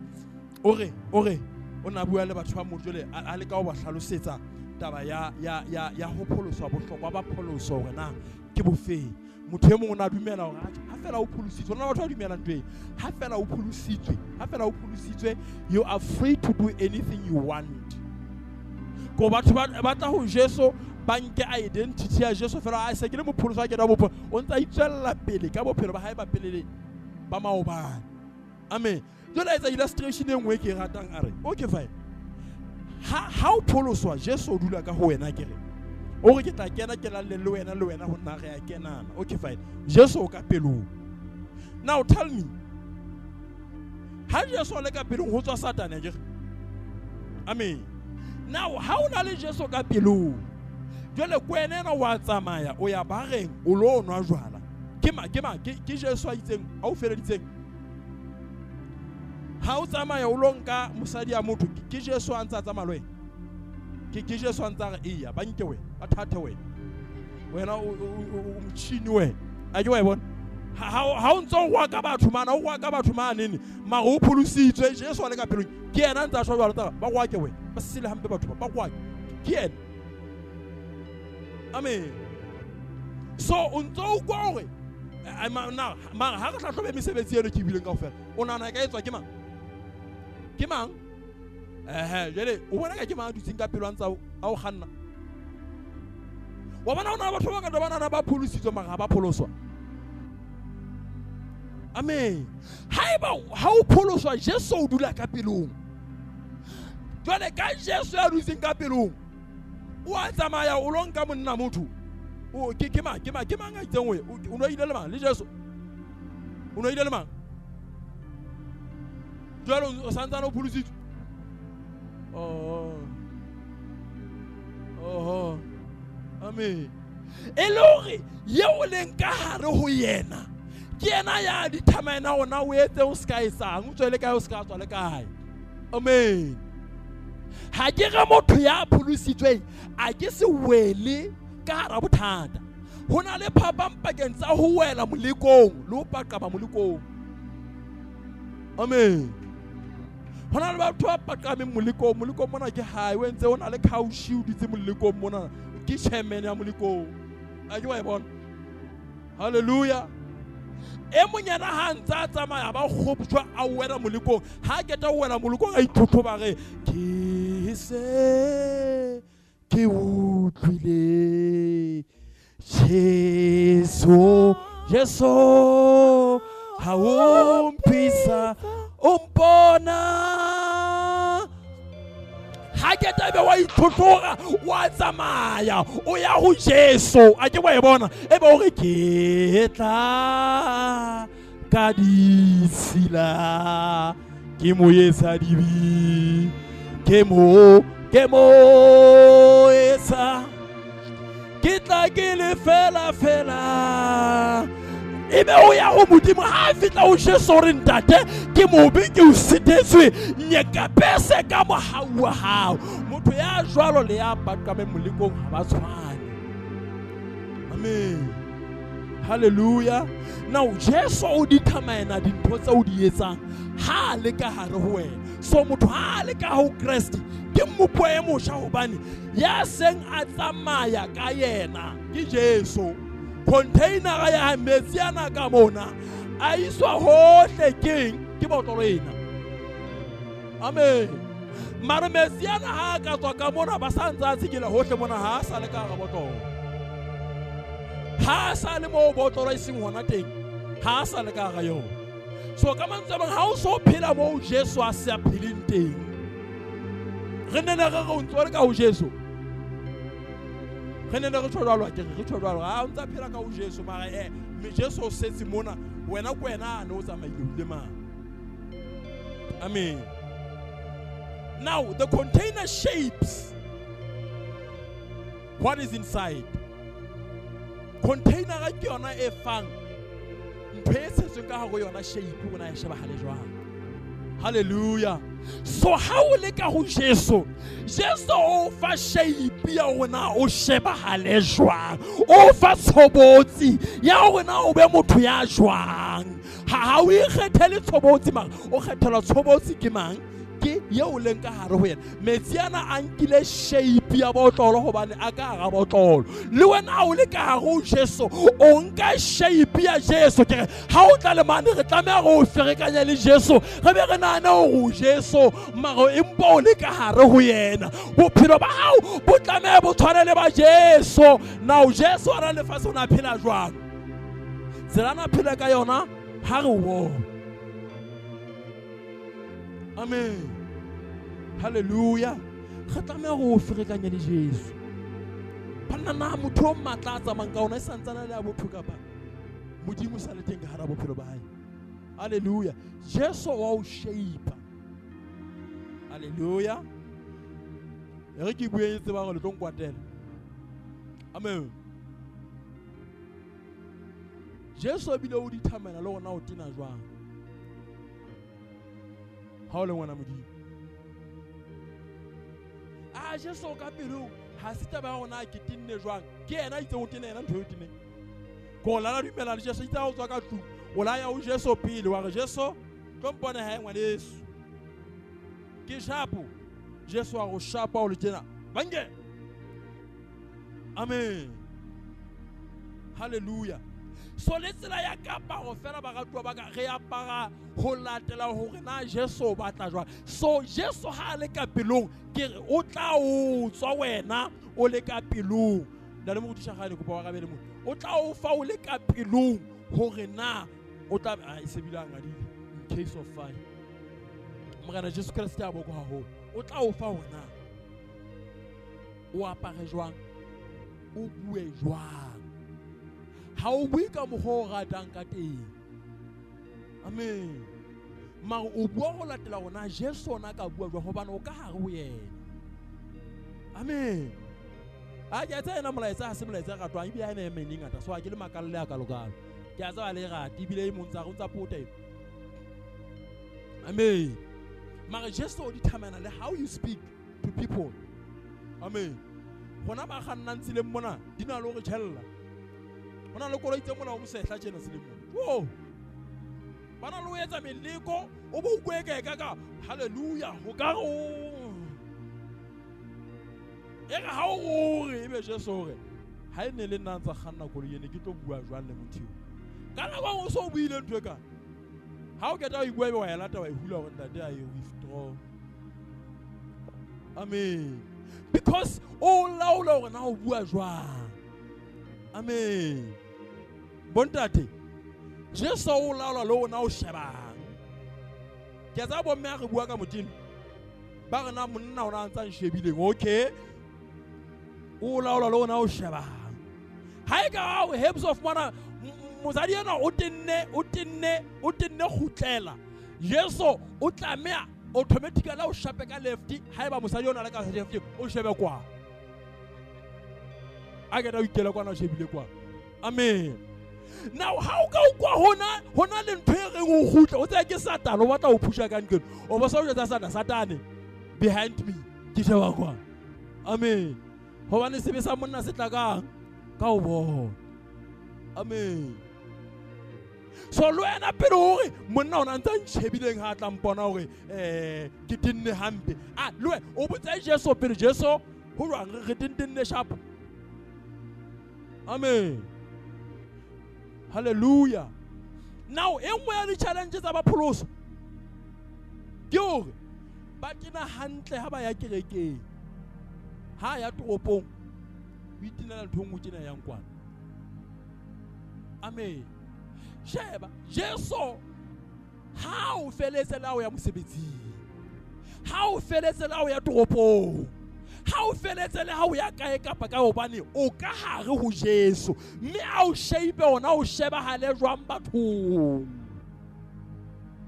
O re, o na bua le batho ba mo jwale, a leka ho ba hlalosetsa taba ya ho pholoswa, bohlokwa ba pholoso hore na ke bofeng. Motho e mong o na dumela hore ha fela o pholositswe, hona batho ba dumelang ntho e, ha fela o pholositswe, ha fela o pholositswe, you are free to do anything you want. Ko batho ba tla ho Jesu, ba nke identity ya Jesu fela, a se ke le mopholoso, a kena bophelo, o ntsa itswella pele ka bophelo ba hae ba pele ba maobane. Amen. Jwale a etsa illustration e nngwe ke e ratang, a re, okay fine. Ha o pholoswa, Jesu o dula ka ho wena, ke re. O re ke tla kena ke lalle le wena, le wena ho nna re a kenana. Okay fine. Jesu o ka pelong. Now tell me, ha Jesu a le ka pelong ho tswa Satane, ke re? Amen. Now ha o na le Jesu ka pelong, jwale kwena ena wa tsamaya o ya bareng o lo nwa jwala. Ke ma, ke ma, ke, ke Jesu a itseng, a o feleditseng. Ha o tsamaya o lo nka mosadi ya motho ke Jesu a ntse a tsamaya le wena. Ke Jesu a ntse a re eya ba nke wena, ba thathe wena. Wena o motjhini wena. A ke wa e bona? Ha o ntse o rwa ka batho mana, o rwa ka batho manene, mara o pholositswe Jesu a le ka pelong. Ke yena a ntse a shwa jwalo tsa ba rwa ke wena. Ba sele hampe batho ba rwa. Ke yena. Amen. So o ntse o kwa hore na mara ha re hlahlobe mesebetsi eno ke bileng kaofela. O nahana e ka etswa ke mang? Ke mang? Jwale o bona ka ke mang a dutseng ka pelo a ntse a o kganna? Wa bona ho na le batho ba bangata ba nahana ba pholositswe mara ha ba pholoswa. Amen. Haeba ha o pholoswa Jesu o dula ka pelong. Jwale ka Jesu ya dutseng ka pelong o a tsamaya o lo nka monna motho. O ke mang ke mang ke mang a itseng o no ile le mang le Jesu? O no ile le mang? Jwale o santsane o pholositswe. Oh. Oh. Amen. E le hore yeo leng ka hare ho yena ke yena ya determine hore o etse o ska etsang, o tswele kae o ska tswa le kae. Amen. Ha ke re motho ya pholositsweng a ke se wele ka hara bothata. Ho na le phapang pakeng tsa ho wela molekong le ho paqama molekong. Amen. Ho na le batho ba paqameng molekong, molekong mona ke hae, o entse o na le couch o dutse molekong mona, ke chairman ya molekong. A ke wa e bona? Hallelujah. E mong yena ha ntse a tsamaya ba kgoptjwa a wela molekong. Ha a qeta ho wela molekong a itlhotlhoba re ke se ke utlwile Jesu Jesu ha o mphisa o mpona. Ha ke tabe wa itlhotlhora wa tsamaya o ya ho Jesu. A ke wa e bona? E be o re ke tla ka ditshila ke mo etsa dibe ke mo etsa ke tla ke le fela fela. E be o ya ho Modimo ha a fihla ho Jesu o re ntate ke mobe ke o sitetswe nyekapese ka mohau wa hao. Motho ya jwalo le ya paqameng molekong ha ba tshwane. Amen. Hallelujah. Now Jesu o determine dintho tse o di etsang ha le ka hare ho wena. So motho ha le ka ho Kreste ke mmupo e motjha hobane ya seng a tsamaya ka yena ke Jesu. Container ya metsi ana ka mona a iswa hohle keng ke botlolo ena. Amen. Mara metsi ana ha ka tswa ka mona ba sa ntse a tshikela hohle mona ha sa le ka hara botlolo. Ha sa le moo botlolo e seng hona teng, ha sa le ka hara yona. So ka mantswe a mang ha o so phela moo Jesu a se a pheleng teng. Re ne re re o ntse o le ka ho Jesu. Re ne re tjho jwalo ke re tjho jwalo ha o ntsa phela ka ho Jesu mara mme Jesu o setse mona wena ke wena a ne o tsamaile o ile mang. Amen. Now the container shapes what is inside. Container ke yona e fang ntho e tshetsweng ka hare ho yona shape hore na e shebahale jwang. Hallelujah. So ha o le ka ho Jesu, Jesu o fa shape ya hore na o shebahale jwang, o fa tshobotsi ya hore na o be motho ya jwang. Ha o ikgethele tshobotsi mara o kgethelwa tshobotsi ke mang? Ke eo o leng ka hare ho yena. Metsi ana a nkile shape ya botlolo hobane a ka hara botlolo. Le wena ha o le ka hare ho Jesu, o nka shape ya Jesu. Ke re ha o tla le mane re tlameha re o ferekanye le Jesu, re be re nahane hore o Jesu mara empa o le ka hare ho yena. Bophelo ba hao bo tlameha bo tshwane le ba Jesu. Now Jesu a na lefatshe o na phela jwang? Tsela na phela ka yona ha re o bone. Amen. Hallelujah. Re tlameha ho ferekanya le Jesu. Banna na motho o matla a tsamayang ka ona e santsana le ya botho kapa Modimo sa le teng ka hara bophelo ba hae. Hallelujah. Jesu wa o shape. Hallelujah. E re ke bue tseba hore le tlo nkwatela. Amen. Jesu ebile o dithamela le hona o tena jwang. Ha o le ngwana Modimo. A Jesu ka pelong ha se taba ya hore na ke tenne jwang, ke yena a itseng o tene yena ntho eo teneng. Ko lala dumela le Jesu itse ha o tswa ka tlung, o la ya ho Jesu pele wa re Jesu tlo mpone hae ngwaneso. Ke shapo. Jesu a go shapa o le tjena. Bange. Amen. Hallelujah. So le tsela ya kaparo fela baratuwa ba ka re apara ho latela hore na Jesu o batla jwang. So Jesu ha a le ka pelong ke re o tla o tswa wena o le ka pelong. Ntate moruti Shakgane kopa wa rabele mona. O tla o fa o le ka pelong hore na o tla a e sebile a ngadile in case of fire. Morena Jesu Kreste a boko haholo. O tla o fa hore na o apare jwang, o bue jwang. Ha o bue ka mokgwa o ratang ka teng. Amen. Mara o bua ho latela hore na Jesu ona ka bua jwang hobane o ka hare ho yena. Amen. A ke a tseba ena molaetsa ha se molaetsa e ratwang ebile ha ena e meng e ngata so ha ke le makalle a kalokalo. Ke a tseba le rate ebile e mong tsa re o ntsa pota eno. Amen. Mara Jesu o determine le how you speak to people. Amen. Rona ba kgannang tseleng mona di na le hore tjhella. Ho na le koloi tse mola o mosehla tjena tseleng mona. Wo! Ba na le ho etsa meleko o bo utlwe ka ka ka hallelujah ho ka re o e re ha o rore ebe Jesu hore ha e ne le nna ntsa kganna koloi ene ke tlo bua jwang le motho eo. Ka nako e nngwe o so o buile ntho e kana. Ha o qeta ho e bua ebe wa e lata wa e hula hore ntate a e withdraw. Amen. Because o laola hore na o bua jwang. Amen. Bontate, Jesu o laola le hore na o shebang. Ke a tseba bomme ha re bua ka Modimo, ba re na monna ona a ntsa nshebileng. Okay. O laola le hore na o shebang. Ha e ka o heads of mona mosadi ena o tenne o tenne o tenne kgutlela. Jesu o tlameha automatically o shape ka left haeba mosadi ona le ka left o shebe kwa. A ke ta o ikela kwana o shebile kwa. Amen. Now ha o ka ukwa hona hona le ntho e reng o kgutla o tsaya ke Satane o batla ho phusha ka ntlong o bo sa o jwetsa Satane Satane behind me ke sheba kwa. Amen. Hobane sebe sa monna se tla kang ka ho bona. Amen. So le wena pele hore monna ona ntse a ntjhebileng ha a tla mpona hore ke tenne hampe. Ah le wena o botse Jesu pele Jesu ho jwang re tenne sharp. Amen. Hallelujah. Now e nngwe ya di-challenge tsa bapholoso ke hore ba tena hantle ha ba ya kerekeng. Ha ya toropong o itinela ntho e nngwe tjena yang kwana. Amen. Sheba Jesu ha o feletse la o ya mosebetsing, ha o feletse la o ya toropong, ha o feletse le ha o ya kae kapa kae, hobane o ka hare ho Jesu mme a o shape ona o shebahale jwang bathong.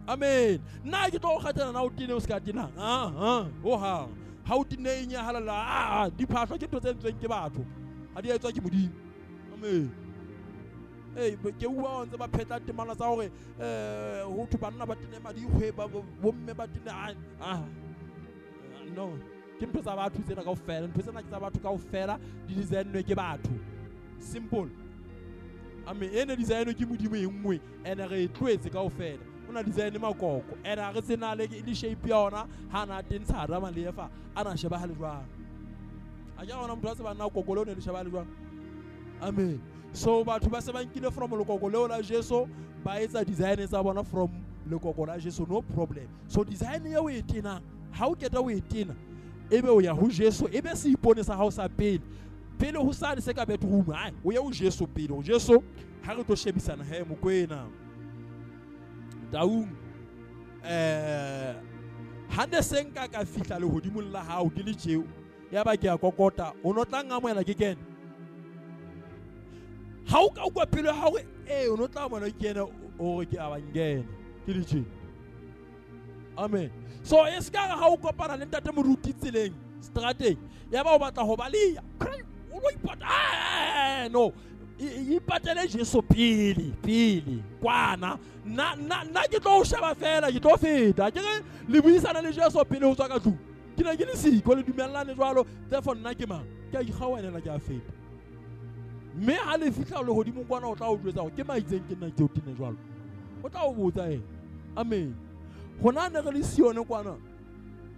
Amen. Nna ke tlo kgathela na o tene o se ka tenang. Ah ho hang. Ha o tene eng ya halala ah diphahlo ke ntho tse entsweng ke batho. Ha di etswa ke Modimo. Amen. Ei ke bua ntse ba phetla temana tsa hore ho thwe banna ba tene madikgwe ba bomme ba tene ah no ke ntho tsa batho tsena kaofela, ntho tsena ke tsa batho kaofela di designwe ke batho. Simple. Amen. Ene designwe ke Modimo e nngwe ene re e tlohetse kaofela. O na design makoko ene ha re tsena le le shape ya ona ha na tentsha Adama le Eva a na shebahale jwang. A ke ona motho a tsebang na koko leo ne le shebahale jwang. Amen. So batho ba se ba nkile from lekoko leo la Jesu ba etsa design tsa bona from lekoko la Jesu, no problem. So design eo e tenang ha o keta o e tena ebe o ya ho Jesu ebe seipone sa hao sa pele pele ho sane se ka bedroom ai o ye ho Jesu pele ho Jesu ha re tlo shebisana he mokwena taung ha ne se nka ka fihla lehodimong la hao ke le tjeo ya ba ke a kokota o no tla ngamoela ke kene ha o ka ukwa pelo ya hao o no tla amoela ke kene o re ke a ba nkene ke le tjeo. Amen. So e se ka re ha o kopana le ntate moruti tseleng strateng ya ba o batla ho baleha o lo ipata no. Ipatele Jesu pele pele kwana nna nna nna ke tlo o sheba fela ke tlo feta ke re le buisana le Jesu pele ho tswa ka tlung ke ne ke le siko le dumellane jwalo therefore nna ke mang ke a ikgaoanela ke a feta mme ha le fihla lehodimong kwana o tla o jwetsa hore ke maitseng ke nna ke o tene jwalo o tla o botsa eng amen rona ne re le sione kwana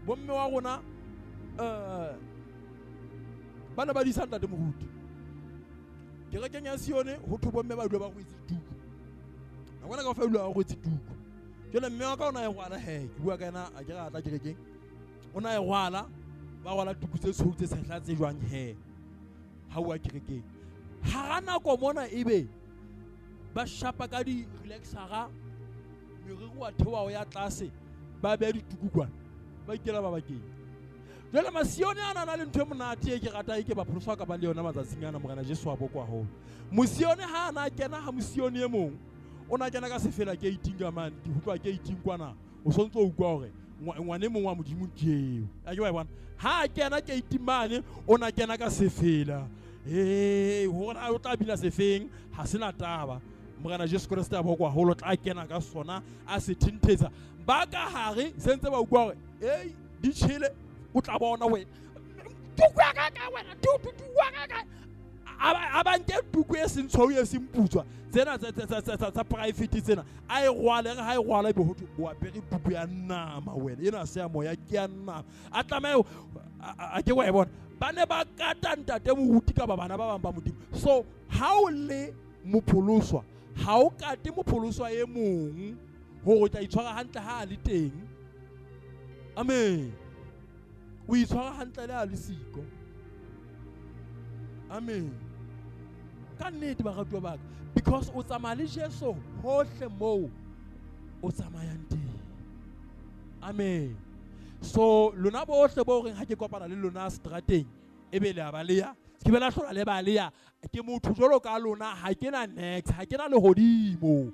bomme wa rona ba ne ba disa ntate moruti kerekeng ya Sione ho thwe bomme ba dula ba rwetse tuku a bona ka fa dula ba rwetse tuku jwale mme wa ka o na e rwala he ke bua ka yena a ke re a tla kerekeng o na e rwala ba rwala tuku tse tshweu tse tshehla tse jwang he ha o kerekeng hara nako mona ebe ba shapa ka di-relaxera meriri wa theoha o ya tlase ba beha dituku kwana ba ikela ba bakeng jwale masione a na le ntho e monate e ke rata e ke ba pholoswa ka ba le yona matsatsing ana morena Jesu wa bokwa haholo mosione ha ana kena ha mosione e mong o na kena ka sefela ke eiting ka mane ke utlwa ke eiting kwana o sontse o utlwa hore ngwane mong wa modimo ke eo a ke wa e bona ha a kena ke eiting mane o na kena ka sefela ee hore o tla bina sefeng ha sena taba morena Jesu Kreste a bokwa haholo tla kena ka sona a se thinthetsa ba ka hare sentse ba utlwa hore ei di tjhele o tla bona wena tuku ya ka ka wena tuku ya ka ka a ba nke tuku e seng tshweu e seng putswa tsena tsa private tsena a e rwale re ha e rwala ebe ho thwe o apere tuku ya nama wena ena se ya moya ke ya nama a tlameha a ke wa e bona ba ne ba kata ntate moruti ka ba bana ba bang ba modimo so ha o le mopholoswa ha o kate mopholoswa e mong hore o tla itshwara hantle ha a le teng amen o itshwara hantle le a le siko amen ka nnete baratuwa ba ka because o tsamaya le Jesu hohle moo o tsamayang teng amen so lona bohle bo reng ha ke kopana le lona strateng ebe le a ba leya ke be la hlola le ba leya ke motho jwalo ka lona ha ke na next ha ke na lehodimo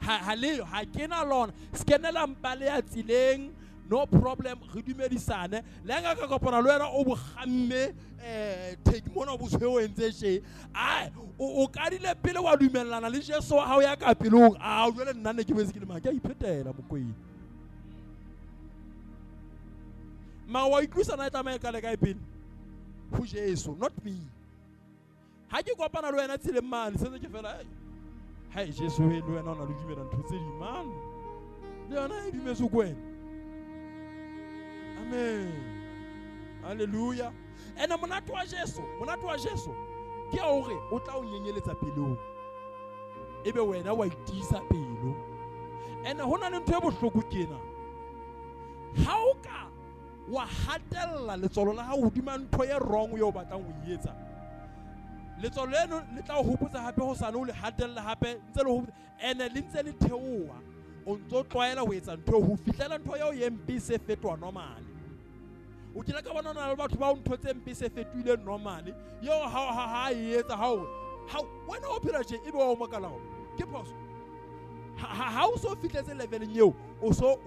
ha le ha ke na lona se kenela mpa le ya tseleng no problem re dumedisane le ha nka ka kopana le wena o bogamme take mona o botshweu o entse tje ai o kadile pele wa dumellana le Jesu wa hao ya ka pelong a jwale nna ne ke boetse ke le mang ke a iphetela mokwena ma wa itlwisana e tlameha e qale kae pele ho Jesu not me ha ke kopana le wena tseleng mane sentse ke fela hai Jesu he le wena o na le dumela ntho tse ding mane le yona e dumetse ko wena amen hallelujah ene monate wa Jesu ke hore o tla o nyenyeletsa pelong ebe wena wa itiisa pelo ene ho na le ntho e bohloko kena ha o ka wa hatella letswalo la hao hodima ntho e wrong eo o batlang ho e etsa letswalo leno le tla o hopotsa hape hosane o le hatella hape ntse le hopotsa ene le ntse le theoha o ntso tlwaela ho etsa ntho ho fihlela ntho eo e mpe se fetoha normal o kile ka bona na le batho ba ntho tse mpe se fetohile normal eo ha e etsa ha o ha wena o phela tje ebe wa o makala hore ke phoso ha o so fihletse leveleng eo o so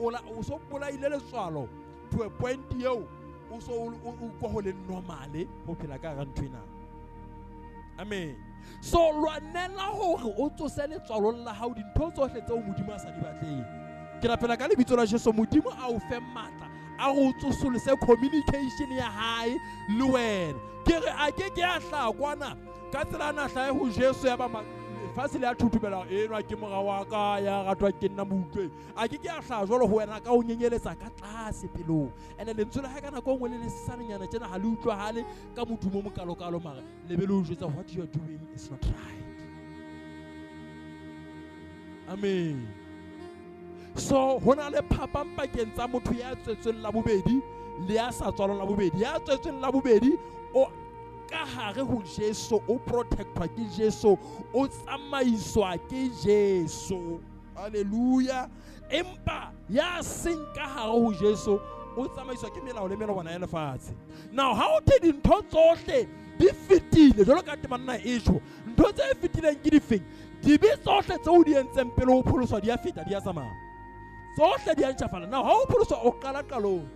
bolaile letswalo to a point eo o so o kwa ho le normale ho phela ka hara ntho ena amen so lwanela hore o tsose letswalong la hao dintho tsohle tseo modimo a sa di batleng ke rapela ka lebitso la Jesu modimo a o fe matla a go tsosolose communication ya hae le wena ke re a ke ke a hlaha kwana ka tsela ana hlahe ho Jesu ya ba lefatshe le a thuthumela enwa ke mora wa ka ya ratwa ke nna mo utlweng a ke ke a hlaha jwalo ho wena ka o nyenyeletsa ka tlase pelong ene lentswe la hae ka nako e nngwe le lesanenyana tjena ha le utlwahale ka modumo o mokalokalo mara le be le o jwetsa what you are doing is not right amen so ho na le phapang pakeng tsa motho ya tswetsweng la bobedi le ya sa tswalwang la bobedi ya tswetsweng la bobedi o ka hare ho Jesu o protectwa ke Jesu o tsamaiswa ke Jesu hallelujah empa ya seng ka hare ho Jesu o tsamaiswa ke melao le melawana ya lefatshe now ha o the dintho tsohle di fetile jwalo ka temanna e tjho ntho tse fetileng ke difeng dibe tsohle tseo di entseng pele ho pholoswa di a feta di a tsamaya tsohle di a ntjhafala now ha o pholoswa o qala qalong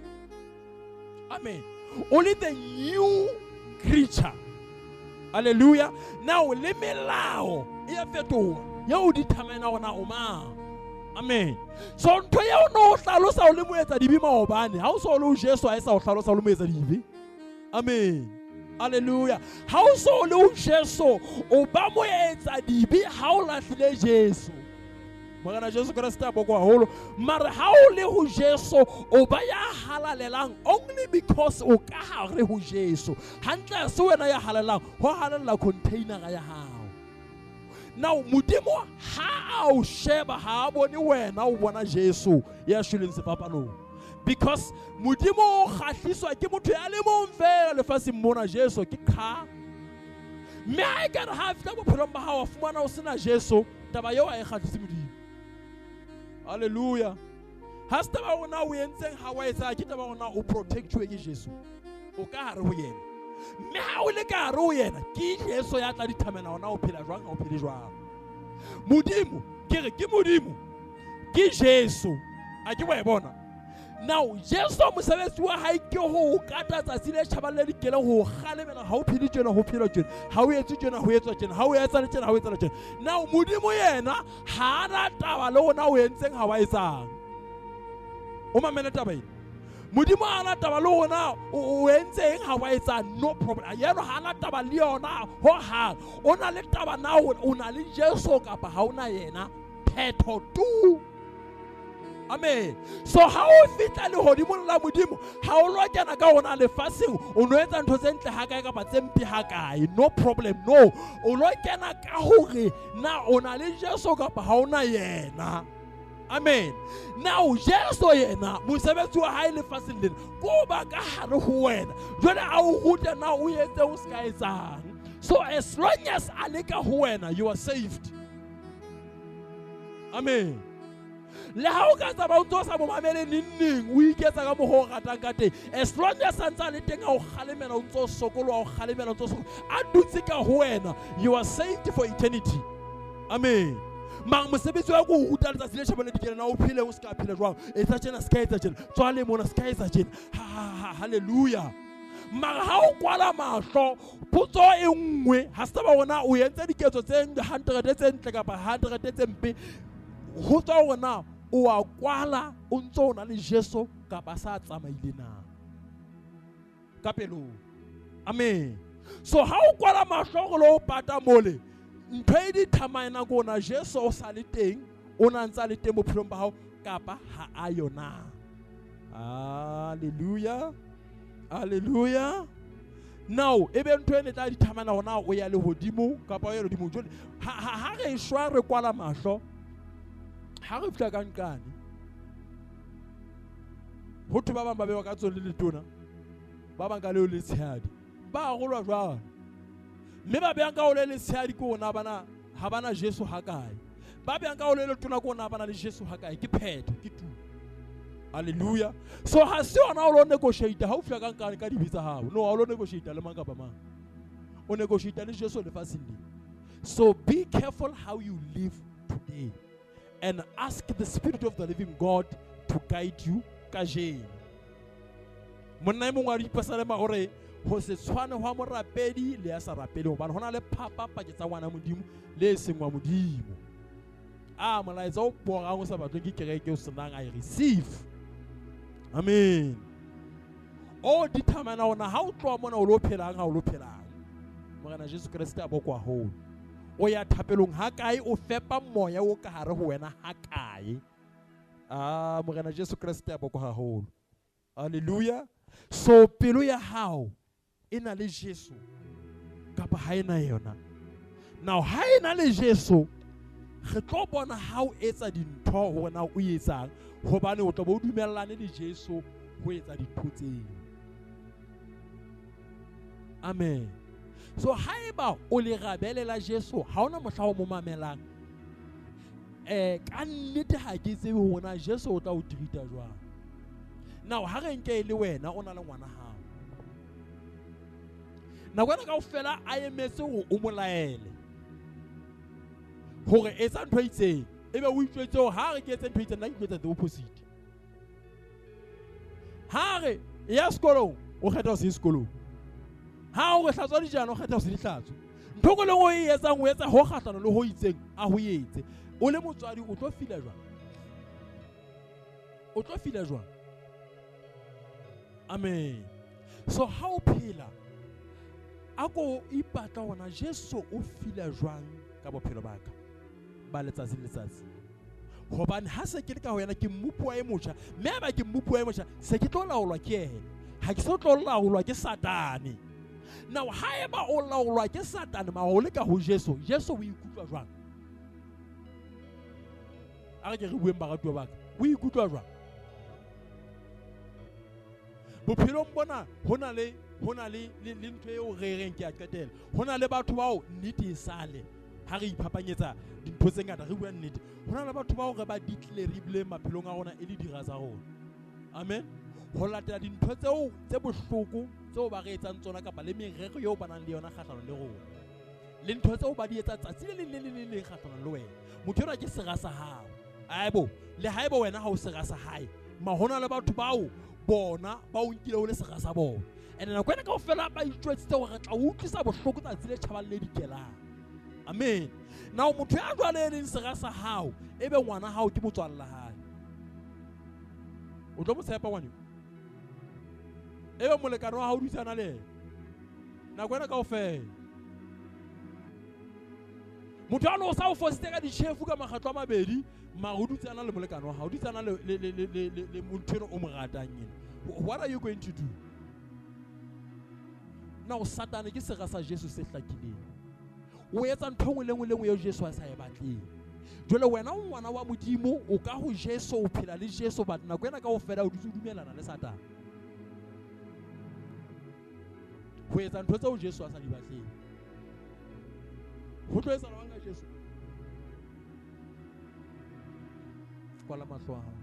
amen o le the new creature. Hallelujah. Now le melao e a fetoha. Eo determine hore na o mang. Amen. So ntho eo no o hlalosa o le moetsa dibe maobane, ha o so le o Jesu ha e sa o hlalosa o le moetsa dibe. Amen. Hallelujah. Ha o so le o Jesu, o ba moetsa dibe ha o lahlile Jesu. Morena Jesu Kreste a bokwa haholo. Mara ha o le ho Jesu, o ba ya halalelang only because o ka hare ho Jesu. Hantle se wena ya halalelang, ho halalla container ya hao. Now Modimo ha a o sheba ha a bone wena, o bona Jesu ya shweleng sefapanong. Because Modimo o kgahliswa ke motho ya le mong fela lefatsheng mona, Jesu ke qha. Mme ha e ka re ha a fihla bophelong ba hao a fumana o sena Jesu, taba eo ha e kgahlise Modimo. Hallelujah. Ha se taba hore na o entseng ha wa etsa, ke taba hore na o protectuwe ke Jesu. O ka hare ho yena. Mme ha o le ka hare ho yena, ke Jesu ya tla determine hore na o phela jwang, ha o phele jwang. Modimo, ke re ke Modimo, ke Jesu. A ke wa e bona? Now Jesu mosebetsi wa hae ke ho o kata tsatsi le tjhabang le dikeleng, ho o kgalemela ha o phele tjena, ho phela tjena, ha o etse tjena, ho etswa tjena, ha o etsa le tjena, ha o etsa le tjena. Now Modimo yena ha a na taba le hore na o entseng, ha wa etsang. O mamele taba ena. Modimo ha a na taba le hore na o entseng, ha wa etsang, no problem. Yena ha a na taba le yona ho hang. O na le taba na hore o na le Jesu kapa ha o na yena. Phetho tu. Amen. So ha o fihla lehodimong la Modimo, ha o lo kena ka hona lefatsheng, o no etsa ntho tse ntle ha kae kapa tse mpe ha kae, no problem, no. O lo kena ka hore na o na le Jesu kapa ha o na yena. Amen. Now Jesu yena mosebetsi wa hae lefatsheng lena ko ba ka hare ho wena. Jwale a o rute na o etse o se ka etsang. So as long as a le ka ho wena, you are saved. Amen. Le ha o ka tsamaya o ntso sa mo mamele neng neng, o iketsa ka mokgwa o ratang ka teng. As long as a ntse a le teng a o kgalemela, o ntso sokoloha, o kgalemela, o ntso sokoloha, a dutse ka ho wena, you are saved for eternity. Amen. Mang mosebetsi wa ko o ruta letsatsi le tjhabang le dikela, na o phele o se ka phela jwang, etsa tjena, se ka etsa tjena, tswale mona, se ka etsa tjena. Ha, ha, ha, hallelujah. Mara ha o kwala mahlo, potso e nngwe, ha se taba hore na o entse diketso tse 100 tse ntle kapa 100 tse mpe, ho tswa hore na o a kwala o ntso o na le Jesu kapa sa tsamaile na ka pelong. Amen. So ha o kwala mahlo gore o pata mole, ntho e determine ko na Jesu o sa le teng, o na ntsa le teng bophelong ba hao kapa ha a yona. Hallelujah. Hallelujah. Now e be ntho e ne tla determine hore na o ya lehodimo kapa o ya lehodimo. Jwale ha re shwa re kwala mahlo, ha re fihla ka nqane, ho thwe ba bang ba bewa ka tsone le letona, ba bang ka leo le letshehadi, ba arolwa jwalo. Mme ba behang ka ho le letshehadi ke hore na ha bana Jesu ha kae, ba behang ka ho le letona ke hore na bana le Jesu ha kae. Ke phetho, ke tu. Hallelujah. So ha se yona o lo negotiate ha o fihla ka nqane ka dibe tsa hao. No, ha o lo negotiate le mang kapa mang. O negotiate le Jesu lefatsheng lena. So be careful how you live today and ask the Spirit of the living God to guide you kajeno. Monna e mongwe wa dipesalema o re ho se tshwane hwa morapedi le ya sa rapele, hobane ho na le phapang pakeng tsa ngwana Modimo le e seng wa Modimo. A molaetsa o borang o sa batlweng ke kereke o senang, I receive. Amen. O determine hore na ha o tloha mona o lo phelang, ha o lo phelang. Morena Jesu Kreste a bokwa haholo. O ya thapelong ha kae, o fepa moya o ka hare ho wena ha kae. Morena Jesu Kreste a bokwa haholo. Hallelujah. So pelo ya hao e na le Jesu kapa ha e na yona. Now ha e na le Jesu, re tlo bona ha o etsa dintho hore na o etsang, hobane o tlo bo o dumellane le Jesu ho etsa dintho tseo. Amen. So haeba o le rabele la Jesu, ha ona mohla o mo mamelang, ka nnete ha ke tsebe hore na Jesu o tla o treat-a jwang. Now ha re nke e le wena o na le ngwana hao, nako ena kaofela a emetse hore o mo laele hore etsa ntho e itseng, ebe o itjwetse hore ha re ke etse ntho e itseng, nna ke tlo etsa the opposite. Ha re ya sekolong, o kgetha ho se ye sekolong. Ha o re hlatswa dijana o kgetha ho se di hlatswe. Ntho e nngwe le nngwe e etsang o etsa ho kgahlano le ho itseng a ho etse. O le motswadi o tlo fila jwang? O tlo fila jwang? Amen. So ha o phela a ko ipatla hona Jesu o fila jwang ka bophelo ba ka ba letsatsi le letsatsi. Hobane ha se ke le ka ho yena ke mmupuwa e motjha, mme ha ba ke mmupuwa e motjha se ke tlo laolwa ke yena, ha ke so tlo laolwa ke Satane. Now haeba o laolwa ke Satane mara o le ka ho Jesu, Jesu o ikutlwa jwang? A re ke re bueng baratuwa ba ka, o ikutlwa jwang? Bophelong bona ho na le le ntho eo re reng ke a qetela. Ho na le batho bao nnete e sale ha re iphapanyetsa dintho tse ngata re bua nnete. Ho na le batho bao re ba declare-ileng maphelong a rona e le dira tsa rona. Amen. Ho latela dintho tseo tse bohloko tseo ba re etsang tsona kapa le merero eo ba nang le yona kgahlanong le rona. Le ntho tseo ba di etsa tsatsi le leng le le leng kgahlanong le wena. Motho enwa ke sera sa hao. Aebo, le haeba wena ha o sera sa hae, ma hona le batho bao bona ba o nkile o le sera sa bona. And nako ena kaofela ba itjwetsitse hore re tla utlwisa bohloko tsatsi le tjhabang le dikelang. Amen. Now motho ya jwale e leng sera sa hao, ebe ngwana hao ke motswalla hae. O tlo mo tshepa ngwane? Ebe molekane wa hao o dutsana le yena. Nako ena kaofela. Motho a no sa o fositse ka ditjhefu ka makgetlo a mabedi, mara o dutse ana le molekane wa hao, o dutse ana le motho eno o mo ratang ena. What are you going to do? Now Satane ke sera sa Jesu se hlakileng. O etsa ntho nngwe le nngwe le nngwe eo Jesu a sa e batleng. Jwale wena o ngwana wa Modimo, o ka ho Jesu, o phela le Jesu, but nako ena kaofela o dutse o dumelana le Satane. Ho etsa ntho tseo Jesu a sa di batleng. Ho tlo etsahala jwang ka Jesu? Kwala mahlo a hao.